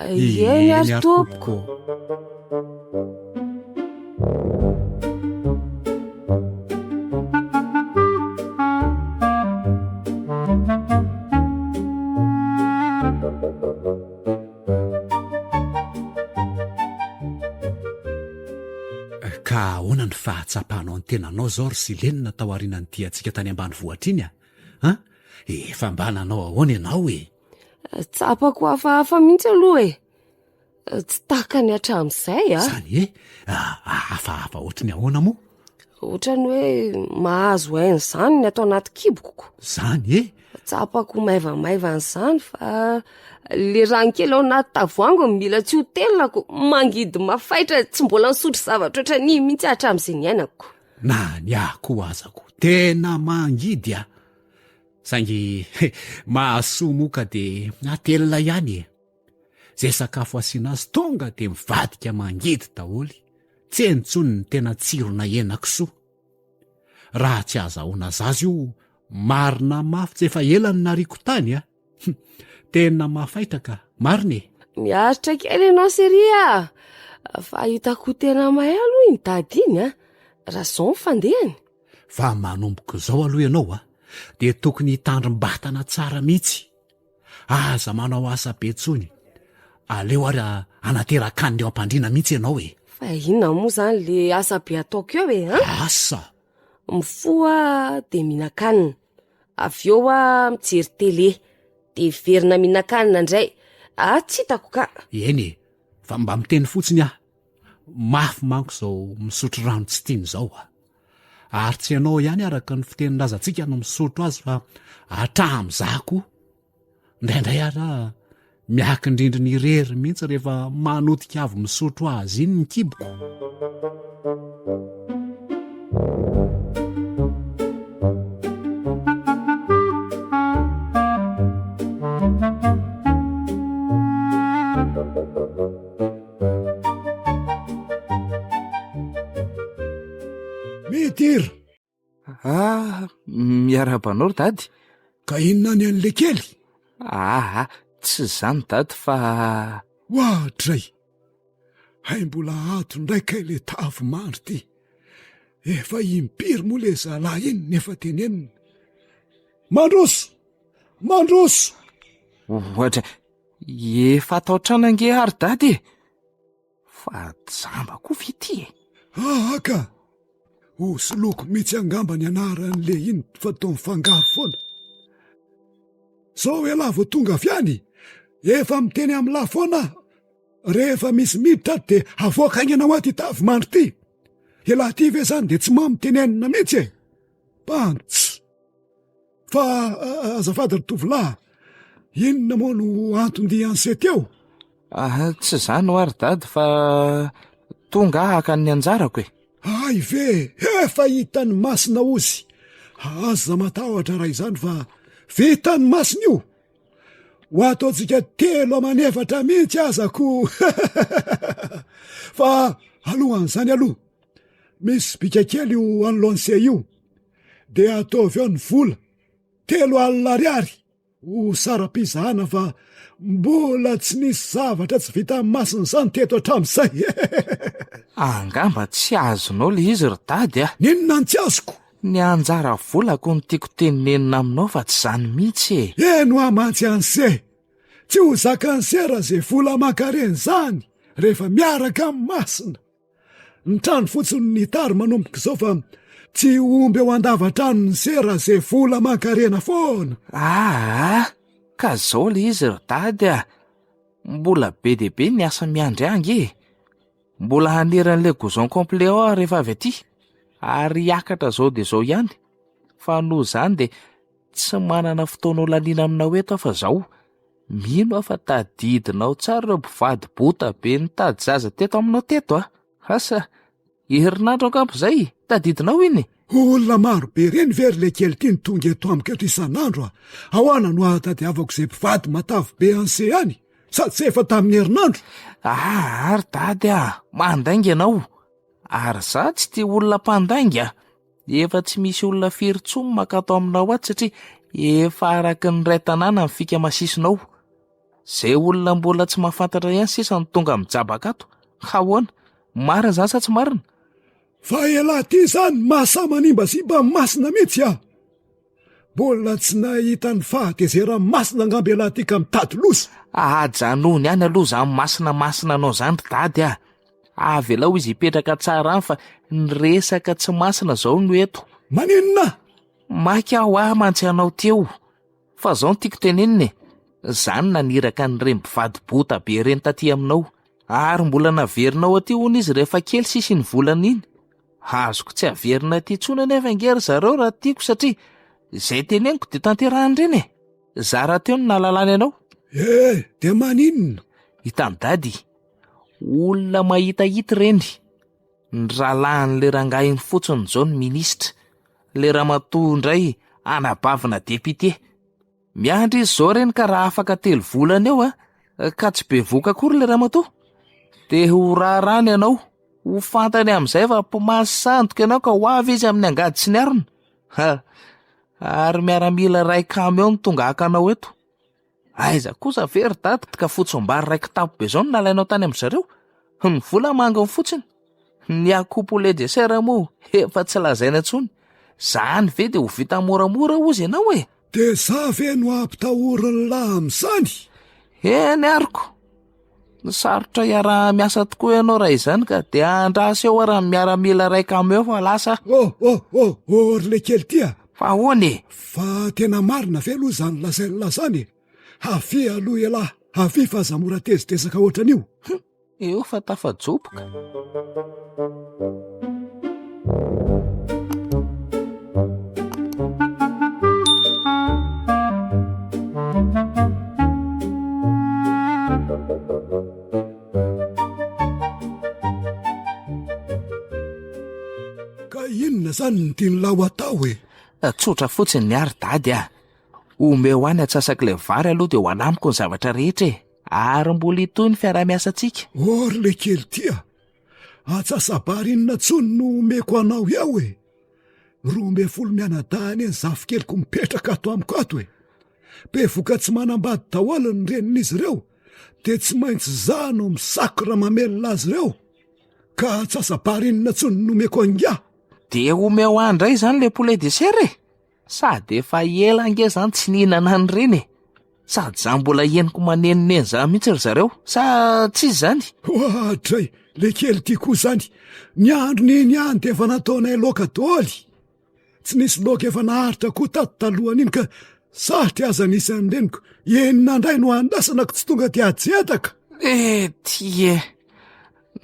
Eny ary tompoko. Ka ahoana ny fahatsapanao ny tenanao izao ry Silena tao aorianan'ny diantsika tany ambanivohitra iny a? An? Efa mba nanao ahoana ianao e? Tsapako hafahafa mihitsy aloha e. Tsy takany hatramin'izay a. Zany e, hafahafa ohatry ny ahoana moa? Ohatran'ny hoe mahazo aina izany ny ato anaty kiboko. Zany e? Tsapako maivamaivana izany fa le rano kely ao anaty tavoahangy no mila tsy ho telako, mangidy mafaitra, tsy mbola nisotro zavatra ohatran'iny mihitsy aho hatramin'izay niainako. Na ny ahy koa aza ko tena mangidy a! Saingy mahasoa moa ka de atelina ihany e! Zay sakafo asiana azy tonga de mivadika mangidy daholo, tsy heno intsony ny tena tsirona henakisoa. Raha tsy azahoana zaza io marina mafy tsy efa ela no nariako tany a! Tena mafaitra ka, marina e! Miaritra kely ianao Chérie a! Fa hitako ho tena mahay aloha iny dady iny a! Raha izao ny fandehany. Fa manomboka izao aloha ianao a, dia tokony hitandrim-batana tsara mihitsy. Aza manao asa be intsony. Aleo ary hanateran-kanina eo am-pandriana mihitsy ianao e. Fa inona moa izany le asa be ataoko eo e, an? Asa? Mifoha dia mihinan-kanina. Avy eo aho mijery télé, dia hiverina mihinan-kanina indray. Ah, tsy hitako ka. Eny e, fa mba miteny fotsiny aho. Mafy manko izao misotro rano tsy tiana izao a. Ary tsy ianao ihany araka ny fitenin-drazantsika no misotro azy fa hatramin'izaho koa. Indraindray ary aho miakin-drindrina irery mihitsy rehefa manotika avy misotro azy iny ny kiboko. Midira! Ah, miarahaba anao ry dady. Ka inona ny an'le kely? Ah, tsy izany dady fa... Oadray! Hay mbola ato indray kay le tavy mandry ty. Efa impiry moa le zalahy iny nefa tenenina. Mandroso! Mandroso! Oadray! Efa ato an-trano ange ary dady e! Fa jamba koa ve ity e? Aa ka! Ho soloiko mihitsy angamba ny anaran'le iny fa toa mifangaro foana. Zao ialahy vao tonga avy any, efa miteny amin'lah foana aho, rehefa misy miditra ato dia avoaka haingana ho ato ity tavy mandry ity. Ialahy ity ve zany dia tsy mamo tenenina mihitsy e? Pantsy! Fa azafady ry tovolahy, inona moa no anton-dian'se teo? Ah, tsy izany hoa ry dady fa tonga aho haka ny anjarako e. Hay ve, efa hitan'ny masina ozy. Aza matahotra raha izany fa vitan'ny masina io. Ho ataontsika telo aman'efatra mihitsy aza ko. Fa alohan'izany aloha, misy bika kely io anoloan'se io. Dia ataovy ao ny vola, 30 ariary, ho saram-pizahana fa mbola tsy nisy zavatra tsy vita masina izany teto hatramin'izay. Angamba tsy azonao ilay izy ry dady a! N'inona no tsy azoko? Ny anjara volako no tiako tenenina aminao fa tsy izany mihitsy e! Eny hoa mantsy anse! Tsy ho zakan'se raha izay vola aman-karena izany rehefa miaraka amin'ny masina. Ny trano fotsiny no hitary manomboka izao fa tsy omby eo an-davatrano ny sera ze vola aman-karena foana. Aa, ka zao le izy ry dady a! Mbola be dia be ny asa miandry ahy ange e! Mbola hanery an'ilay goujon complet ao aho rehefa avy aty, ary hiakatra zao dia zao ihany, fa noho izany dia tsy manana fotoana ho laniana aminao eto aho fa zao, Mino aho fa tadidinao tsara ireo mpivady bota be nitady zaza teto aminao teto a! Asa, herinandro angamba izay, tadidinao iny? Olona maro be ireny ve ry lekely ity no tonga eto amiko eto isan'andro a! Ahoana no ahatadiavako izay mpivady matavy be anse any? Sady tsy efa tamin'ny herinandro? Aa ry dady a! Mandainga ianao! Ary za tsy tia olona mpandainga! Efa tsy misy olona firy intsony mankato aminao ato satria efa araky ny iray tanàna ny fika masisinao. Izay olona mbola tsy mahafantatra ihany sisa no tonga mijabaka ato. Ahoana? Marina izany sa tsy marina? Fa ialahy ity izany mahasahy manimbazimba masina mihitsy ah! Mbola tsy nahita ny fahatezeran'ny masina angamba ialahy ity ka mitady loza. Ajanony any aloha izany masina masina anao izany ry dady ah! Avelao izy hipetraka tsara any fa ny resaka tsy masina izao no eto. Maninona? Maika aho ahy mantsy anao teo. Fa izao no tiako tenenina e. Za no naniraka an'ireny mpivady bota be ireny taty aminao. Ary mbola naverinao aty hono izy rehefa kely sisa iny volana iny. Azoko tsy averina aty intsony anefa ange ry zareo raha tiako satria izay teneniko dia tanterahan'ireny e. Za rahateo no nahalalany anao. Eh, dia maninona? Hitan'i Dady, olona mahitahita ireny. Ny rahalahin'ilay rangahy iny fotsiny izao no minisitra. Ilay ramatoa indray anabavina député. Miandry izy izao ireny ka raha afaka telo volana eo a, ka tsy bevoka akory ilay ramatoa, dia ho raharahany ianao. Ho fantany amin'izay fa mpimasy sandoka ianao ka ho avy izy amin'ny angady sy ny arina. Ha! Ary miaramila iray kamiao no tonga haka anao eto. Aiza kosa ve ry dady ka fotsim-bary iray kitapo be izao no nalainao tany amin-dry zareo? Ny vola manginy fotsiny. Ny akoho poulet dessert moa efa tsy lazaina intsony. Zany ve dia ho vita moramora hozy ianao e? Dia za ve no ampitahorin'lah amin'izany? Eny ariko. Sarotra iaraha-miasa tokoa ianao raha izany ka dia andraso eo ary ny miaramila iray kamiao fa lasa aho. Oh oh oh oh ry lekely ty a! Fa ahoana e? Fa tena marina ve aloha izany lazain'lah izany e? Havia aloha ialahy, havia fa aza mora tezitezaka ohatran'io. Hum, eo fa tafajoboka. Ka inona izany no tian'lah ho atao e? Tsotra fotsiny ny ahy ry dady a! Omeo ahy ny antsasak'ilay vary aloha dia ho alamiko ny zavatra rehetra e! Ary mbola hitohy ny fiaraha-miasantsika. Oh ry lekely ty a! Antsasa-bary inona intsony no omeko anao eo e? 12 mianadahy anie ny zafikeliko mipetraka ato amiko ato e! Bevoka tsy manambady daholo ny renin'izy ireo dia tsy maintsy za no misakra mamelona azy ireo ka antsasa-bary inona intsony no omeko an'ingahy? Dia omeo ahy indray izany ilay poulet de chair e! Sady efa ela ange zany tsy nihinana an'ireny e! Sady za mbola henoko manenoneno zany mihitsy ry zareo, sa tsy izy zany? Oadray, le kely ty koa zany, ny andron'iny ihany de efa nataonay laoka doly! Tsy nisy laoka efa naharitra koa tato talohan'iny ka sarotra aza nisy an'ny reniko, enina indray no andrasana ko tsy tonga de ajedaka! Eh ty e!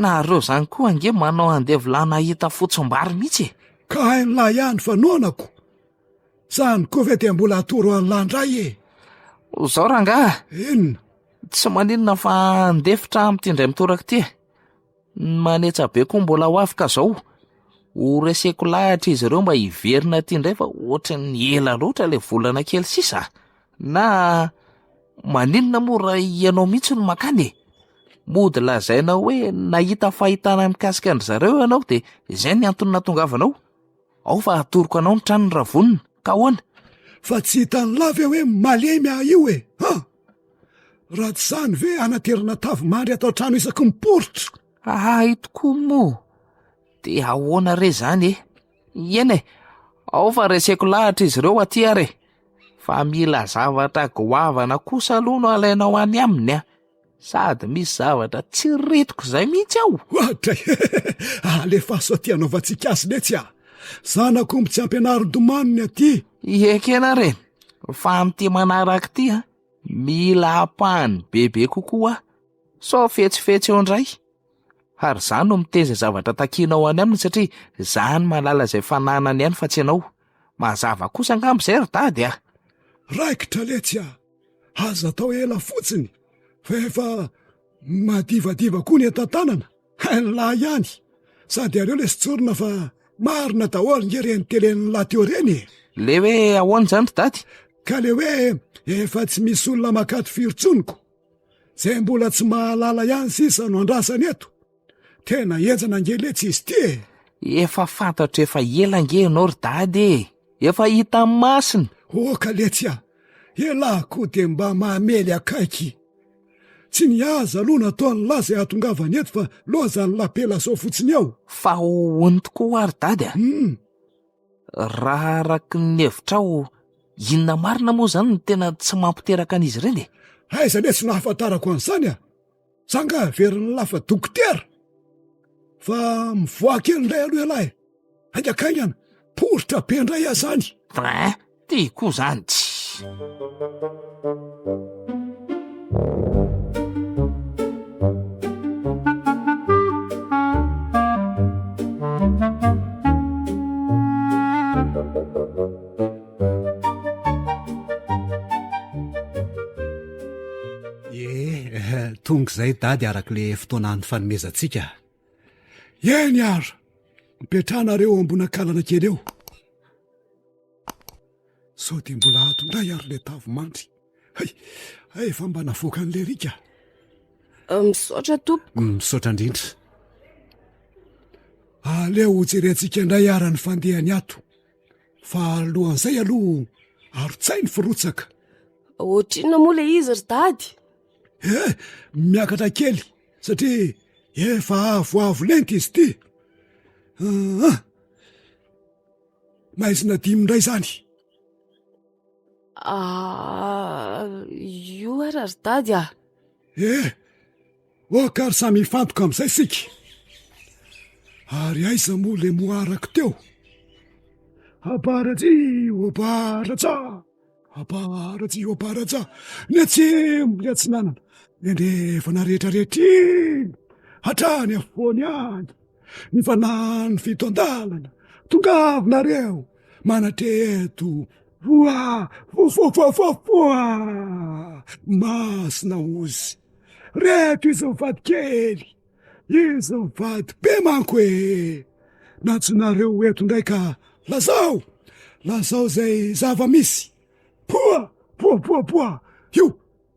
Nareo zany koa ange manao andevo lahy nahita fotsim-bary mihitsy e! Ka hain'lah ihany fa noana ko! Zany koa ve dia mbola atoro an'lah ndray e! Zao rangaha! Inona? Tsy maninona fa handefitra amin'ity indray mitoraka ity e! Ny manetsa be koa mbola ho avy ka zao! Ho reseko lahatra izy ireo mba hiverina aty indray fa ohatran'ny ela loatra ilay volana kely sisa a! Na maninona moa raha ianao mihitsy no mankany e? Mody lazaina hoe nahita fahitana mikasika an-dry zareo ianao dia izay ny antony nahatongavanao. Ao fa atoroko anao ny tranony raha vonona, ka ahoana? Fa tsy hitan'lah ve hoe malemy aho io e? Han! Raha tsy izany ve anaterana tavy mandry ato an-trano isaky ny poritra? Hay tokoa moa! Dia ahoana re izany e? Eny e, ao fa reseko lahatra izy ireo aty ary e! Fa mila zavatra goavana kosa aloha no alainao any aminy a! Sady misy zavatra tsy retiko izay mihitsy ao! Ohatra e! Alefaso aty hanaovantsika azy letsy a! Zanak'omby tsy ampianarin-domano ny aty! Ekena re, fa amin'ity manaraka ity a, mila ampahany bebe kokoa aho, sao fetsifetsy eo indray. Ary za no miteny izay zavatra takianao any aminy satria za no mahalala izay fananany any fa tsy ianao. Mazava kosa angamba izay ry dady a! Raikitra letsy a! Aza atao ela fotsiny fa efa madivadiva koa ny entan-tanana, hain'lah ihany. Sady aleo lesy tsorina fa marina daholo nge reny telen'lah teo reny e! Le hoe ahoana izany ry dady? Ka le hoe efa tsy misy olona makato firy tsony ko! Zay mbola tsy mahalala ihany sisa no andrasany eto. Tena henjana ange letsy izy ity e! Efa fantatro efa ela ange ianao ry dada e! Efa hita masina! Oka letsy a! Elah koa dia mba mamely akaiky. Tsy ny aza aloha nataon'lah zay hahatongavany eto fa lozan'ny lapela zao fotsiny eo. Fa hono tokoa hoa ry dada a! Hum! Raha araka ny hevitrao, inona marina moa izany no tena tsy mampiteraka an'izy ireny e? Aiza letsy no ahafantarako an'izany a! Za nga heverin'ny lafa dokotera? Fa mivoaha kely indray aloha ialahy e! Haingakaingana, poritra be indray aho zany! Hein! Ty koa zany tsy. Ie, tonga izay Dady araka ilay fotoana nifanomezantsika. Eny ary, mipetraha nareo ambony akalana kely eo. Sao dia mbola ato indray ary ilay tavy mandry. Hay, hay efa mba navoakan'ilay rika. Euh, misaotra tompoko. Misaotra indrindra. Aleo hojerentsika indray ara ny fandehany ato. Fa alohan'izay aloha arotsahy ny firotsaka. Ohatrinona moa ilay izy ry dady? Eh, miakatra kely satria efa avoavo lenta izy ity. Ah, maizina dimy indray izany. Ah, io ara ry dady ah. Eh, ok ary samy hifantoka amin'izay isika. Ary aiza moa le moarako teo? Abaratsio, abaratsa, abaratsio, abaratsa, ny atsimo, ny atsinanana, ny andrefana rehetrarehetra iny, hatrany afovoany any, ny fanan'ny fito andalana, tongava nareo, manatreha eto, voa, voa, voa, voa, voa, voa, masina ozy, reto izy mivady kely. Izy mivady be manko e! Nantsoinareo eto indray ka lazao! Lazao izay zava-misy! Poa! Poa poa poa! Io!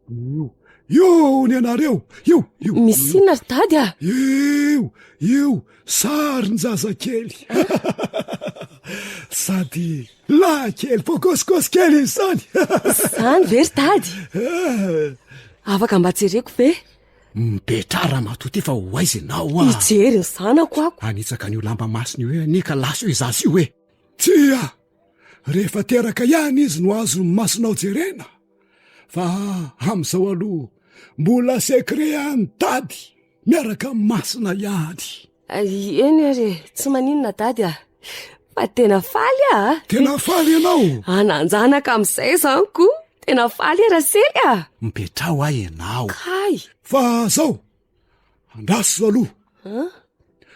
Io! Io ny anareo! Io! Io! Misy inona ry dady a? Io! Io! Sarin-jazakely! Sady lahy kely pôkôsikôsy kely izy izany! Izany ve ry dady? Afaka mba jereko ve? Mipetraha ramatoa ty fa ho aiza ianao ah? Hijery ny zanako ako. Hanitsaka an'io lamba masina io anie ka lasa io zaza io e. Tsia! Rehefa teraka ihany izy no azon'ny masonao jerena. Fa amin'izao aloha mbola secret any dady miaraka amin'ny masina ihany. Eny ary e, tsy maninona dady ah. Fa tena faly aho ah. Tena faly ianao? Hanan-janaka amin'izay izany ko. Tena faly aho Rasely ah. Mipetraha hoa ianao. Kay. Fa zao, andraso aloha. An?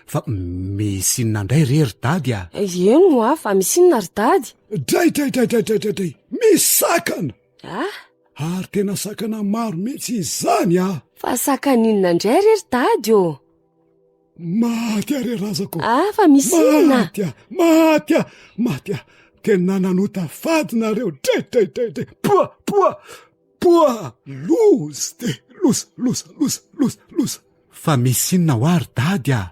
Fa misy inona indray re ry dady ah? Eny hoa, fa misy inona ry dady? Dray dray dray dray dray dray dray, misy sakana. Ah? Ary tena sakana maro mihitsy izany ah. Fa sakana inona indray re ry dady ô? Maty aho re razako. Ah, fa misy inona? Maty aho, maty aho, maty aho. Tena nanota fady nareo. Dray, dray, dray, dray. Poa, poa, poa. Loza ty, loza, loza, loza, loza, loza. Fa misy inona hoa ry dady ah?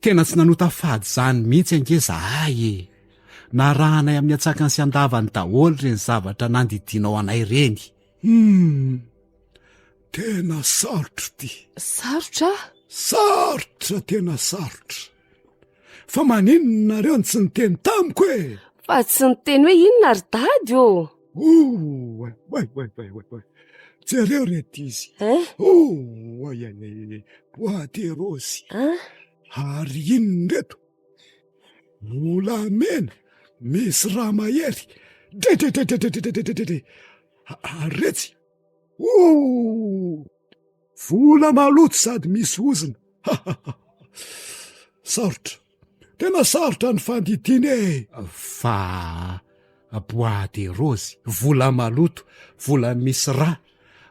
Tena tsy nanota fady izany mihitsy ange zahay e. Narahanay amin'ny antsakany sy andavany daholo ireny zavatra nandidianao anay ireny. Hum, tena sarotra ity. Sarotra? Sarotra, tena sarotra. Fa maninona nareo no tsy niteny tamiko e? Fa tsy niteny hoe inona ry dady ô? Oay, oay, oay, oay, oay, oay. Jereo ry ankizy. Hein? Oay, ay, ay, ay, bois de rose. Hein? Ary inona ireto? Volamena, misy rà mahery. Dray, dray, dray, dray, dray, dray, dray, dray. Ary retsy. Oh! Vola maloto sady misy ozona. Sarotra. Tena sarotra ny fandidiana e. Fa bois de rose, vola maloto, vola misy rà.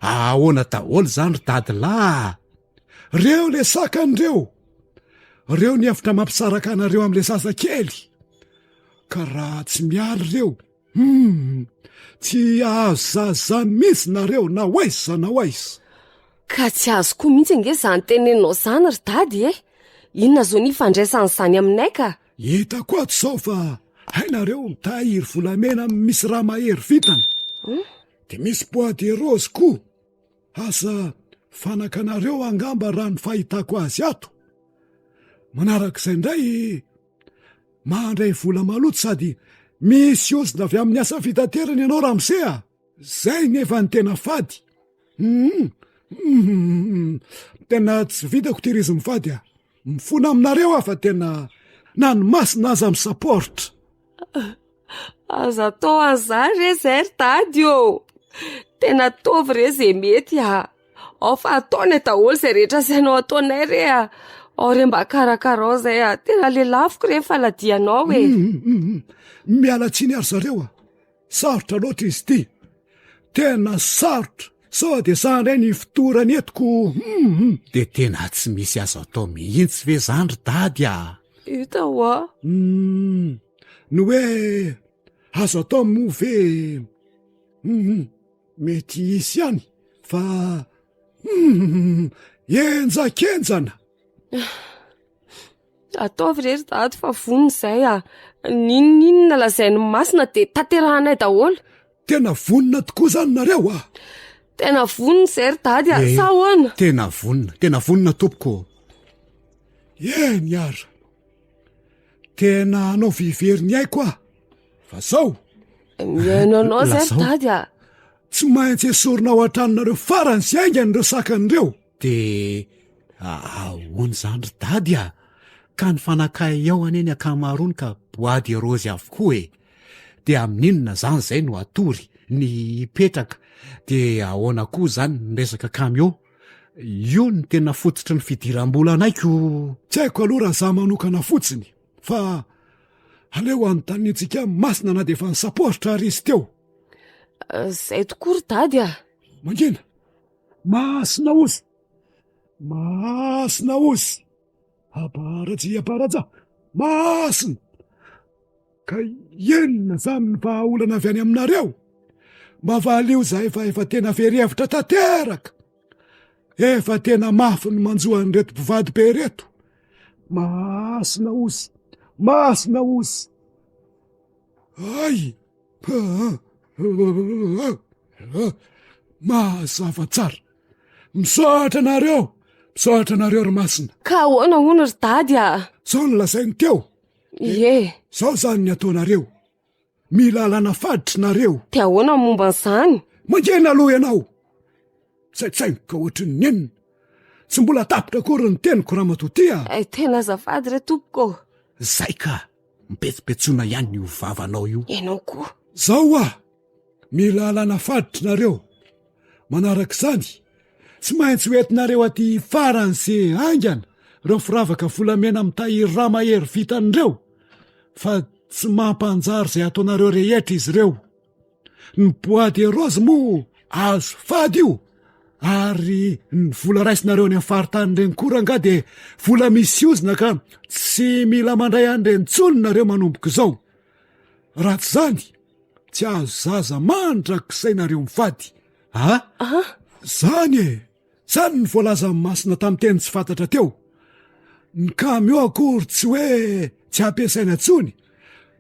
Ahoana daholo izany ry dadilahy a? Reo le sakany reo. Reo ny hevitra mampisaraka anareo amle zazakely. Ka raha tsy miala reo, hum, tsy hahazo zaza zany mihitsy nareo na ho aiza na ho aiza. Ka tsy azoko mihitsy ange zany teneninao zany ry dady e! Inona zo ny ifandraisan'izany aminay ka? Hitako ato zao fa hainareo mitahiry volamena misy raha mahery vintana. De misy bois de rose koa. Asa fanakanareo angamba raha ny fahitako azy ato. Manarak'izay indray, mandray vola maloto sady misy ozona avy amin'ny asa fitaterana ianao ramose a! Zay nefa ny tena fady. Hum, hum, tena tsy vitako ty ry izy mivady a! Mifona aminareo aho fa tena na ny masina aza mi-support. Aza atao an'izany re zay ry dady ô! Tena ataovy re ze mety a! Ao fa ataonay daholo izay rehetra asainao ataonay re a! Ao re mba karakarao zay a! Tena lelafiko re ny faladianao e! Miala tsiny ary zareo a! Sarotra loatra izy ity! Tena sarotra! Sao dia za indray ny fotorany eto ko hum! Dia tena tsy misy azo atao mihitsy ve zany ry dady a? Hita hoa! Hum! Ny hoe azo atao moa ve hum! Mety hisy ihany fa hum! Henjakenjana! Ataovy re ry dady fa vonona izay ah. N'inon'inona lazain'ny masina dia tanterahanay daholo. Tena vonona tokoa izany nareo ah. Tena vonona izay ry dady ah. Sa ahoana? Tena vonona, tena vonona tompoko ô. Eny ary. Tena hanao vivery ny aiko aho. Fa zao. Mihaino anao izay ry dady ah. Tsy maintsy esorina ao an-tranonareo farany sy haingana ireo sakana ireo. De ahoana izany ry dady a? Ka ny fanakay ao anie ny ankamaroany ka bois de rose avokoa e! Dia amin'inona zany zay no hatory, ny hipetraka, dia ahoana koa zany ny resaka camion? Io no tena fototry ny fidiram-bolanay ko! Tsy haiko aloha raha za manokana fotsiny fa aleo anontaniantsika masina na dia efa nisaporitra ary izy teo. Zay tokoa ry dady a! Mangina! Masina ozy! Masina ozy! Abaraji abaraja! Masina! Ka inona izany ny vahaolana avy any aminareo? Mba valio izahay fa efa tena very hevitra tanteraka. Efa tena mafy ny manjo an'ireto mpivady be ireto. Masina ozy! Masina ozy! Ay! Mazava tsara. Misaotra anareo! Misaotra anareo ry Masina. Ka ahoana hono ry Dady a? Zao no lazainy teo. Ie. Zao zany ny ataonareo. Mila alana faditra nareo. Dia ahoana ny momba an'izany? Mangina aloha ianao. Tsaitsaingoka ohatry ny inona. Tsy mbola tapitra akory ny teniko ramatoa ty a. Ay, tena azafady re tompoko ô. Zay ka! Mipetsopetsona ihany io vavanao io. Ianao koa. Zao hoa! Mila alana faditra nareo. Manaraka izany, tsy maintsy ho entinareo aty farany sy haingana ireo firavaka volamena mitahiry rà mahery vitan'ireo fa tsy mampanjary izay ataonareo rehetra izy ireo. Ny bois de rose moa azo fady io ary ny vola raisinareo any amin'ny faritany ireny koa rangahy dia vola misy ozona ka tsy mila mandray an'ireny intsony nareo manomboka izao. Raha tsy izany, tsy azo zaza mandrakizay nareo mivady a! Zany e! Zany ny voalazan'i Masina tamin'ny teny tsy fantatra teo. Ny camion akory tsy hoe tsy ampiasaina intsony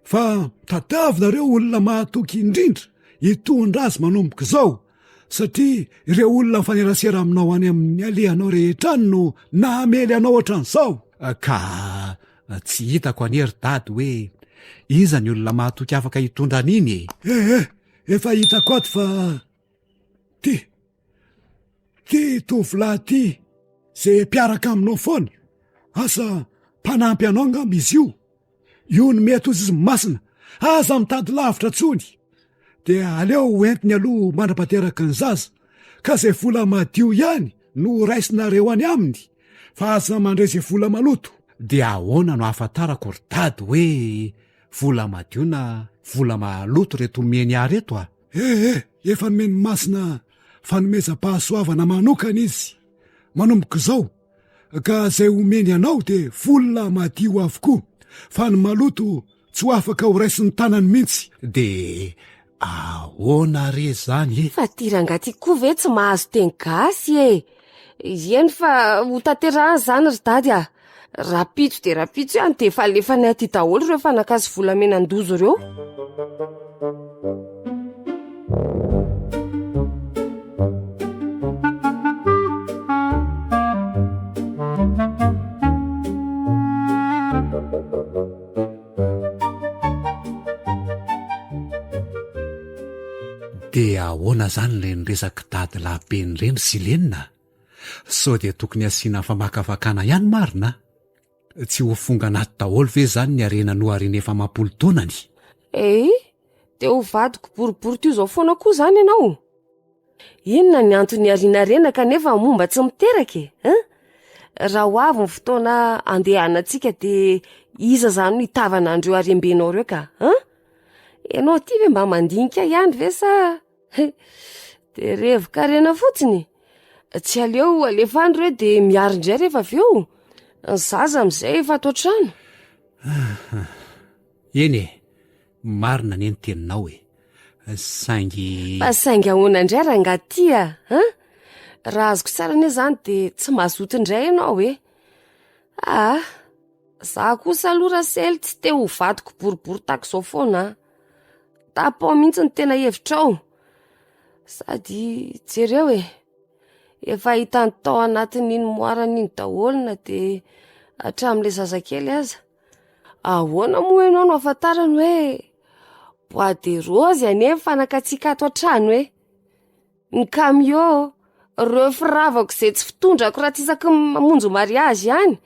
fa tadiavinareo olona mahatoky indrindra hitondra azy manomboka izao satria ireo olona mifanerasera aminao any amin'ny alehanao rehetra any no namely anao ohatran'izao. Ka Tsy hitako anie ry dady hoe iza ny olona mahatoky afaka hitondra an'iny e! Eh eh, efa hitako ato fa ty, ty tovolahy ty ze mpiaraka aminao foana, asa mpanampy anao angamba izy io, io no mety hozy izy masina, aza mitady lavitra tsony, dia aleo ho entiny aloha mandra-pateraky ny zaza, ka zay vola madio ihany no ho raisinareo any aminy. Fa aza mandray izay vola maloto. Dia ahoana no ahafantarako ry dady hoe vola madio na vola maloto reto omeny ahy reto a? Eh eh, efa nomen'i Masina fanomezam-pahasoavana manokana izy manomboka izao, ka izay omeny anao dia vola madio avokoa, fa ny maloto Tsy ho afaka ho raisin'ny tanany mihitsy. De ahoana re zany e? Fa ty rangahy ty koa ve tsy mahazo teny gasy e? Eny fa ho tanterahana izany ry dady a! Rapitso dia rapitso ihany dia efa alefanay aty daholo ireo fanaka sy volamena an-doza ireo. Dia ahoana izany ireny resak'i dadilahy be ireny ry Silena a? Sao dia tokony asiana famakafakana ihany marina a? Tsy ho fongana ato daholo ve izany ny harena nohariana efa amam-polo taonany? Eii, dia ho vadiko boribory toy izao foana koa izany ianao? Inona ny antony iariana harena kanefa momba tsy miteraka e? Hein? Raha ho avy ny fotoana andehanantsika dia iza izany no hitavana an'ireo harem-benao ireo ka? Hein? Ianao aty ve mba mandinika ihany ve sa dia revo-karena fotsiny? Tsy aleo alefa any ireo dia miary indray rehefa avy eo? Ny zaza amin'izay efa ato an-trano. Eny e, Marina anie ny teninao e! Saingy. Fa saingy ahoana indray rangahy ty a? An? Raha azoko tsara anie izany dia tsy mazoto indray ianao e! Aa! Za kosa aloha Rasely tsy te ho vadiko boribory tahaka izao foana an! Tapaho mihitsy ny tena hevitrao! Sady jereo e! Efa hitany tao anatin'iny moarana iny daholo na dia hatramin'ilay zazakely aza. Ahoana moa ianao no ahafantarany hoe bois de rose anie ny fanakatsika ato an-trano e? Ny camion, ireo firavako izay tsy fitondrako raha tsy isaky ny mamonjy mariazy ihany.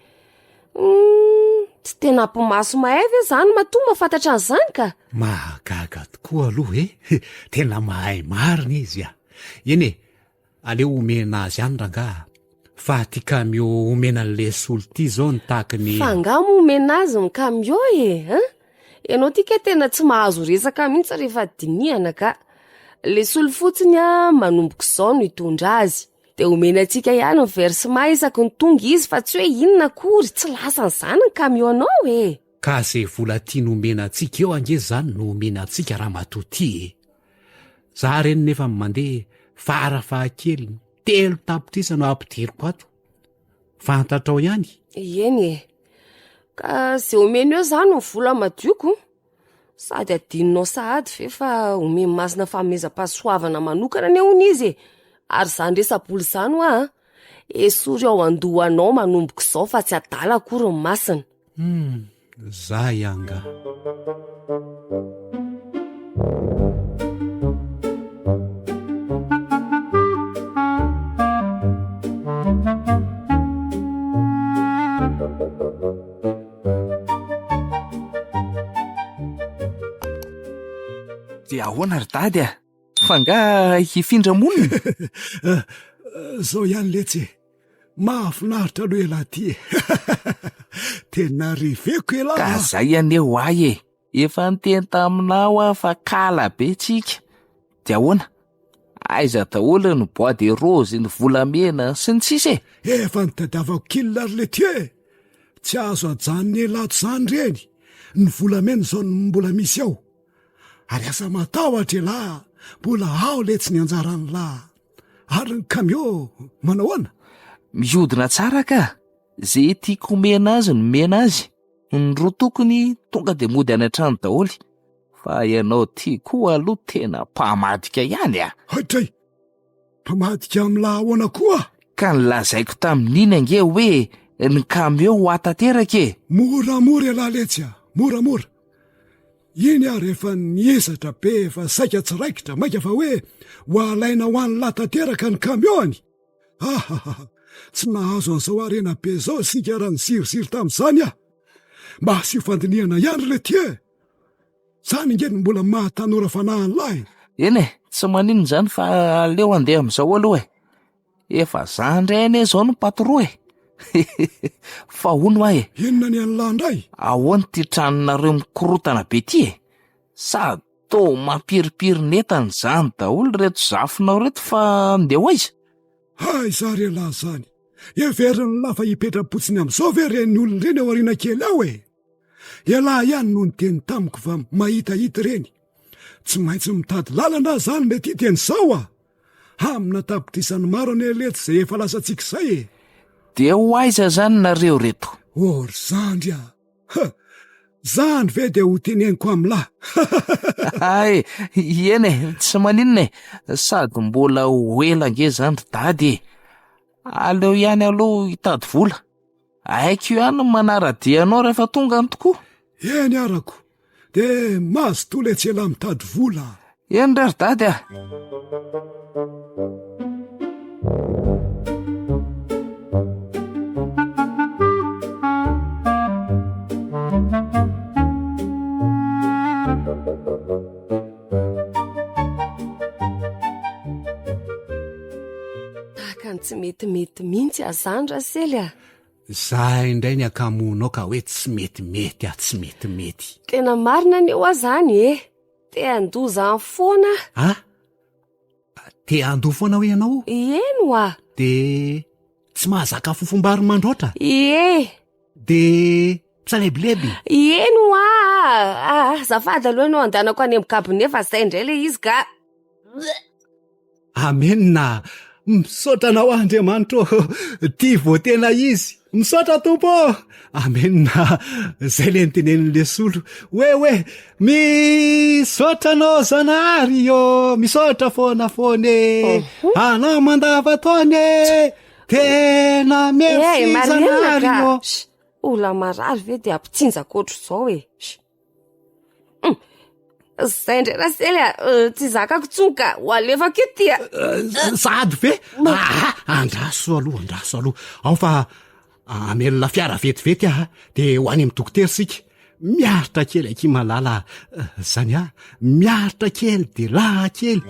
Hum. Tsy tena mpimaso mahay ve zany matoa mahafantatra an'izany ka? Mahagaga tokoa aloha e! Tena mahay marina izy a! Eny e, aleo omena azy ihany rangaha fa ty camion omena an'le solo ty zao ny taky ny. Fa angaha moa omena azy ny camion e? An? Ianao ty kay tena tsy mahazo resaka mihitsy rehefa dinihana ka. Le solo fotsiny a, manomboka izao no hitondra azy. Dia omena antsika ihany ny versement isaky ny tonga izy fa tsy hoe inona akory, tsy lasan'izany ny camion-nao e! Ka ze vola tiany omena antsika eo ange zany no omena antsika ramatoa ty e! Za reny nefa mandeha fara fahakeliny telo tapitrisa no ampidiriko ato, fantatrao ihany? Eny e! Ka ze omena eo zany ny vola madioko. Sady adinonao sahady ve fa omen'i Masina fanomezam-pahasoavana manokana anie hono izy e! Ary izany resa-bola izany hoa an, esory ao an-dohanao manomboka izao fa tsy adala akory ny Masina. Hum, zay angaha. Dia ahoana ry dady a? Fa angaha hifindra monina? Zao ihany letsy e! Mahafinaritra aloha elah ty e! Tena reveko elah Ka zay anie ho ahy e! Efa niteny taminao aho fa kala be tsika. Dia ahoana? Aiza daholo ny bois de rose, ny volamena, sy ny sisa e? Efa nitadiavako kil ary letia e! Tsy azo ajanona ela ato izany ireny, ny volamena izao no mbola misy ao. Ary aza matahotra elah, mbola ao letsy ny anjaran'lah. Ary ny camion manao ahoana? Mihodina tsara ka! Ze tiako omena azy no omena azy. Ny roa tokony tonga dia mody any an-trano daholo. Fa ianao ty koa aloha tena mpamadika ihany a! Hatray! Mpamadika amin'lah ahoana koa? Ka nolazaiko tamin'iny ange hoe ny camion ho ahy tanteraka e! Moramora ialahy letsy a! Moramora! Iny ary efa niezatra be efa saika tsy raikitra mainka fa hoe ho alaina ho an'lah tanteraka ny camion-ny! Ahahaha! Tsy nahazo an'izao harena be izao isika raha niziriziry tamin'izany ah! Mba asio fandinihana ihany ry letia e! Izany ange no mbola maha tanora fanahy an'lah e! Eny e, tsy maninona izany fa aleo handeha amin'izao aloha e! Efa za indray anie izao no patron e! Fa hono hoa e! Inona ny an'lah indray? Ahoana ity tranonareo mikorotana be ity e? Sady toa mampiripirin'entana izany daholo ireto zafinao ireto fa ndeha ho aiza? Aiza ary ialahy izany? Heverin'lah fa hipetra-potsiny amin'izao ve ireny olona ireny ao aoriana kely ao e? Ialahy ihany no niteny tamiko fa mahitahita ireny. Tsy maintsy mitady lalana aho izany mety hiteny izao a! Amina tapitrisany maro anie letsy izay efa lasantsika izay e! Dia ho aiza izany nareo ireto? Ô ry zandry a! Ha! Zany ve dia ho teneniko amin'lah? Hay, eny e, tsy maninona e, sady mbola ho ela ange izany ry dada e. Aleo ihany aloha hitady vola. Haiko ihany ny manara-dia anao rehefa tonga any tokoa. Eny arako, dia mazotoa letsy elah mitady vola. Eny re ry dada a. Tahaka ny tsy metimety mihitsy azany Rasely a. Za indray ny akamonao ka hoe tsy metimety ah, tsy metimety. Tena marina anie hoa zany e. Te handoa zany foana aho. Ah? Te handoa foana hoe ianao? Eny hoa. De tsy mahazaka fofombary mandroatra? Ie. De mpisalebileby? Eny hoa. Ah, azafady aloha ianao andehanako any amin'ny cabinet fa zay indray le izy ka. Amena! Misaotra anao aho Andriamanitra ô! Ty vao tena izy! Misaotra Tompo ô! Amena! Zay le nitenenin'le solo hoe hoe misaotra anao Zanahary ô! Misaotra foana foana e! Anao mandava-taona e! Tena merci Eh, Mariana Zanahary ka! ô! Sh! Olona marary ve dia ampitsinjaka ohatr'izao e! Sh! Hum! Zay indray Rasely a, euh, tsy zakako intsony ka, ho alefako io ty a. Euh, sahady ve? Aha, andraso aloha, andraso aloha. Ao fa Hamelona fiara vetivety aho dia ho any amin'ny dokotera isika. Miaritra kely akia malala a! Zany a! Miaritra kely dia laha kely.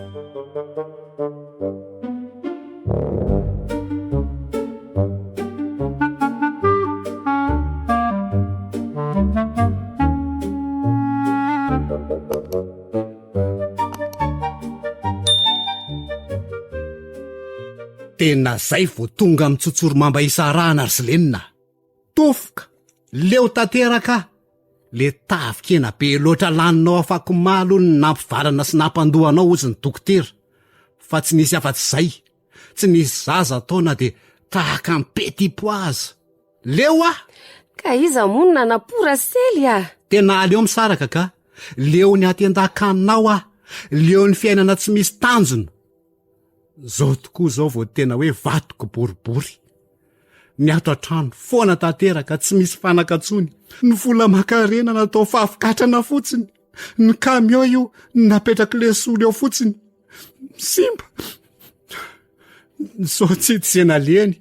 Tena zay vao tonga amin'ny tsotsorimamba isarahana ry Zilenina. Tofoka, leo tanteraka aho. Le tavin-kena be loatra laninao afakomaly hono no nampivalana sy nampandoa anao hozy ny dokotera. Fa tsy nisy afa-tsy izay. Tsy nisy zaza tao na dia tahaka ny petit pois aza. Leo aho! Ka iza moa no nanam-po Rasely a? Tena aleo misaraka ka. Leo ny hatendan-kaninao aho. Leo ny fiainana tsy misy tanjona. Zao tokoa zao vao tena hoe vadiko boribory. Ny ato an-trano foana tanteraka, tsy misy fanaka intsony. Ny vola aman-karena natao fafikatrana fotsiny. Ny camion io napetrak'ilay solo eo fotsiny. Simba. Zao tsy hita izay nalehany.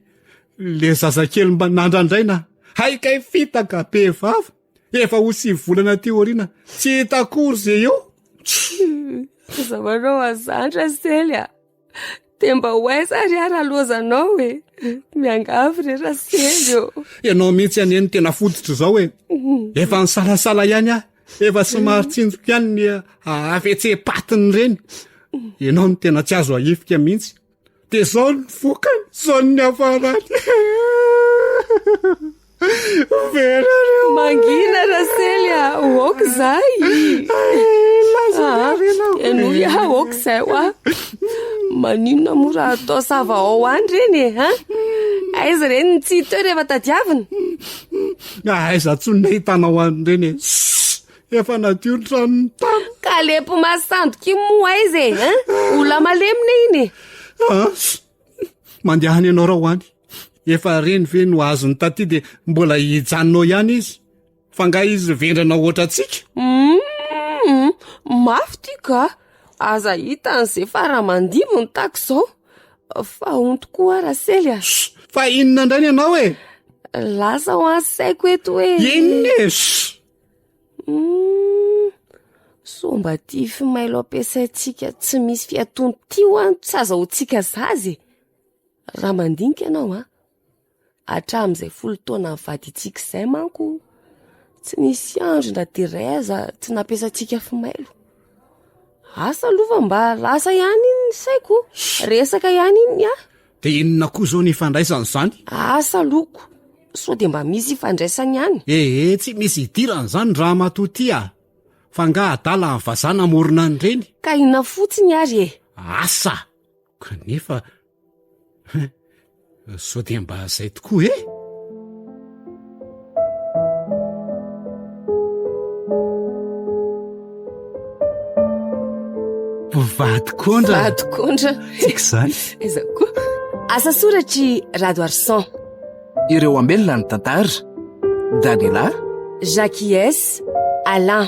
Le zazakely mba nandrandraina. Hay kay fitaka be vava. Efa ho sivy volana aty aoriana, tsy hita akory izay eo. Aza manao an'izany Rasely a! Dia mba ho aiza ary aho raha lozanao e? Miangavy re Rasely ô! Ianao mihitsy anie no tena fototr'izao e! Efa nisalasala ihany aho, efa somary tsinjoko ihany ny hafetsem-patiny ireny. Ianao no tena tsy azo ahifika mihitsy. Dia izao ny vokany, izao ny niafarany. Vera reo. Mangina Rasely a, ok zay. Laza ah, Henoy aho, ok zay hoa. Maninona moa raha atao sava ao any reny e, ha? Aiza reny ny tsy hita eo rehefa tadiavina? Aiza tsony nahitanao an'ireny e. Efa nadio ny tranon'ny tany. Ka le mpimasy sandoka iny moa aiza e? Hein? Olona malemina iny e. Ah, mandehana ianao raha ho any. Efa reny ve no azony taty dia mbola hijanona ao ihany izy? Fa nga izy vendrana ohatra antsika? Mm, mafy ty ka. Aza hita an'izay fara mandimby ny tahaka izao. Fa honto koa Rasely a. Fa inona indray ny anao e? Lasa ho any saiko eto hoe. Inona e? Shh! Humm, sao mba ty fimailo ampiasaintsika tsy misy fiatoany ty hoa no tsy azahoantsika zaza e! Raha mandinika ianao an, hatramin'izay folo taona nivadintsika izay manko tsy nisy andro na dia iray aza tsy nampiasantsika fimailo. Asa aloha fa mba lasa ihany iny ny saiko, resaka ihany iny ny ahy. Dia inona koa izao ny ifandraisan'izany? Asa aloha ko, sao dia mba misy ifandraisany ihany. Ee, tsy misy idirany izany ramatoa ty a! Fa angaha adala ny vazaha namorona an'ireny? Ka inona fotsiny ary e? Asa! Kanefa, hein, sao dia mba izay tokoa e? Mpivady kondra. Mpivady kondra. Tiako izany. Aiza koa. Asa soratr'i Radoarison. Ireo hamelona ny tantara, Daniela. Jacques S. Alain.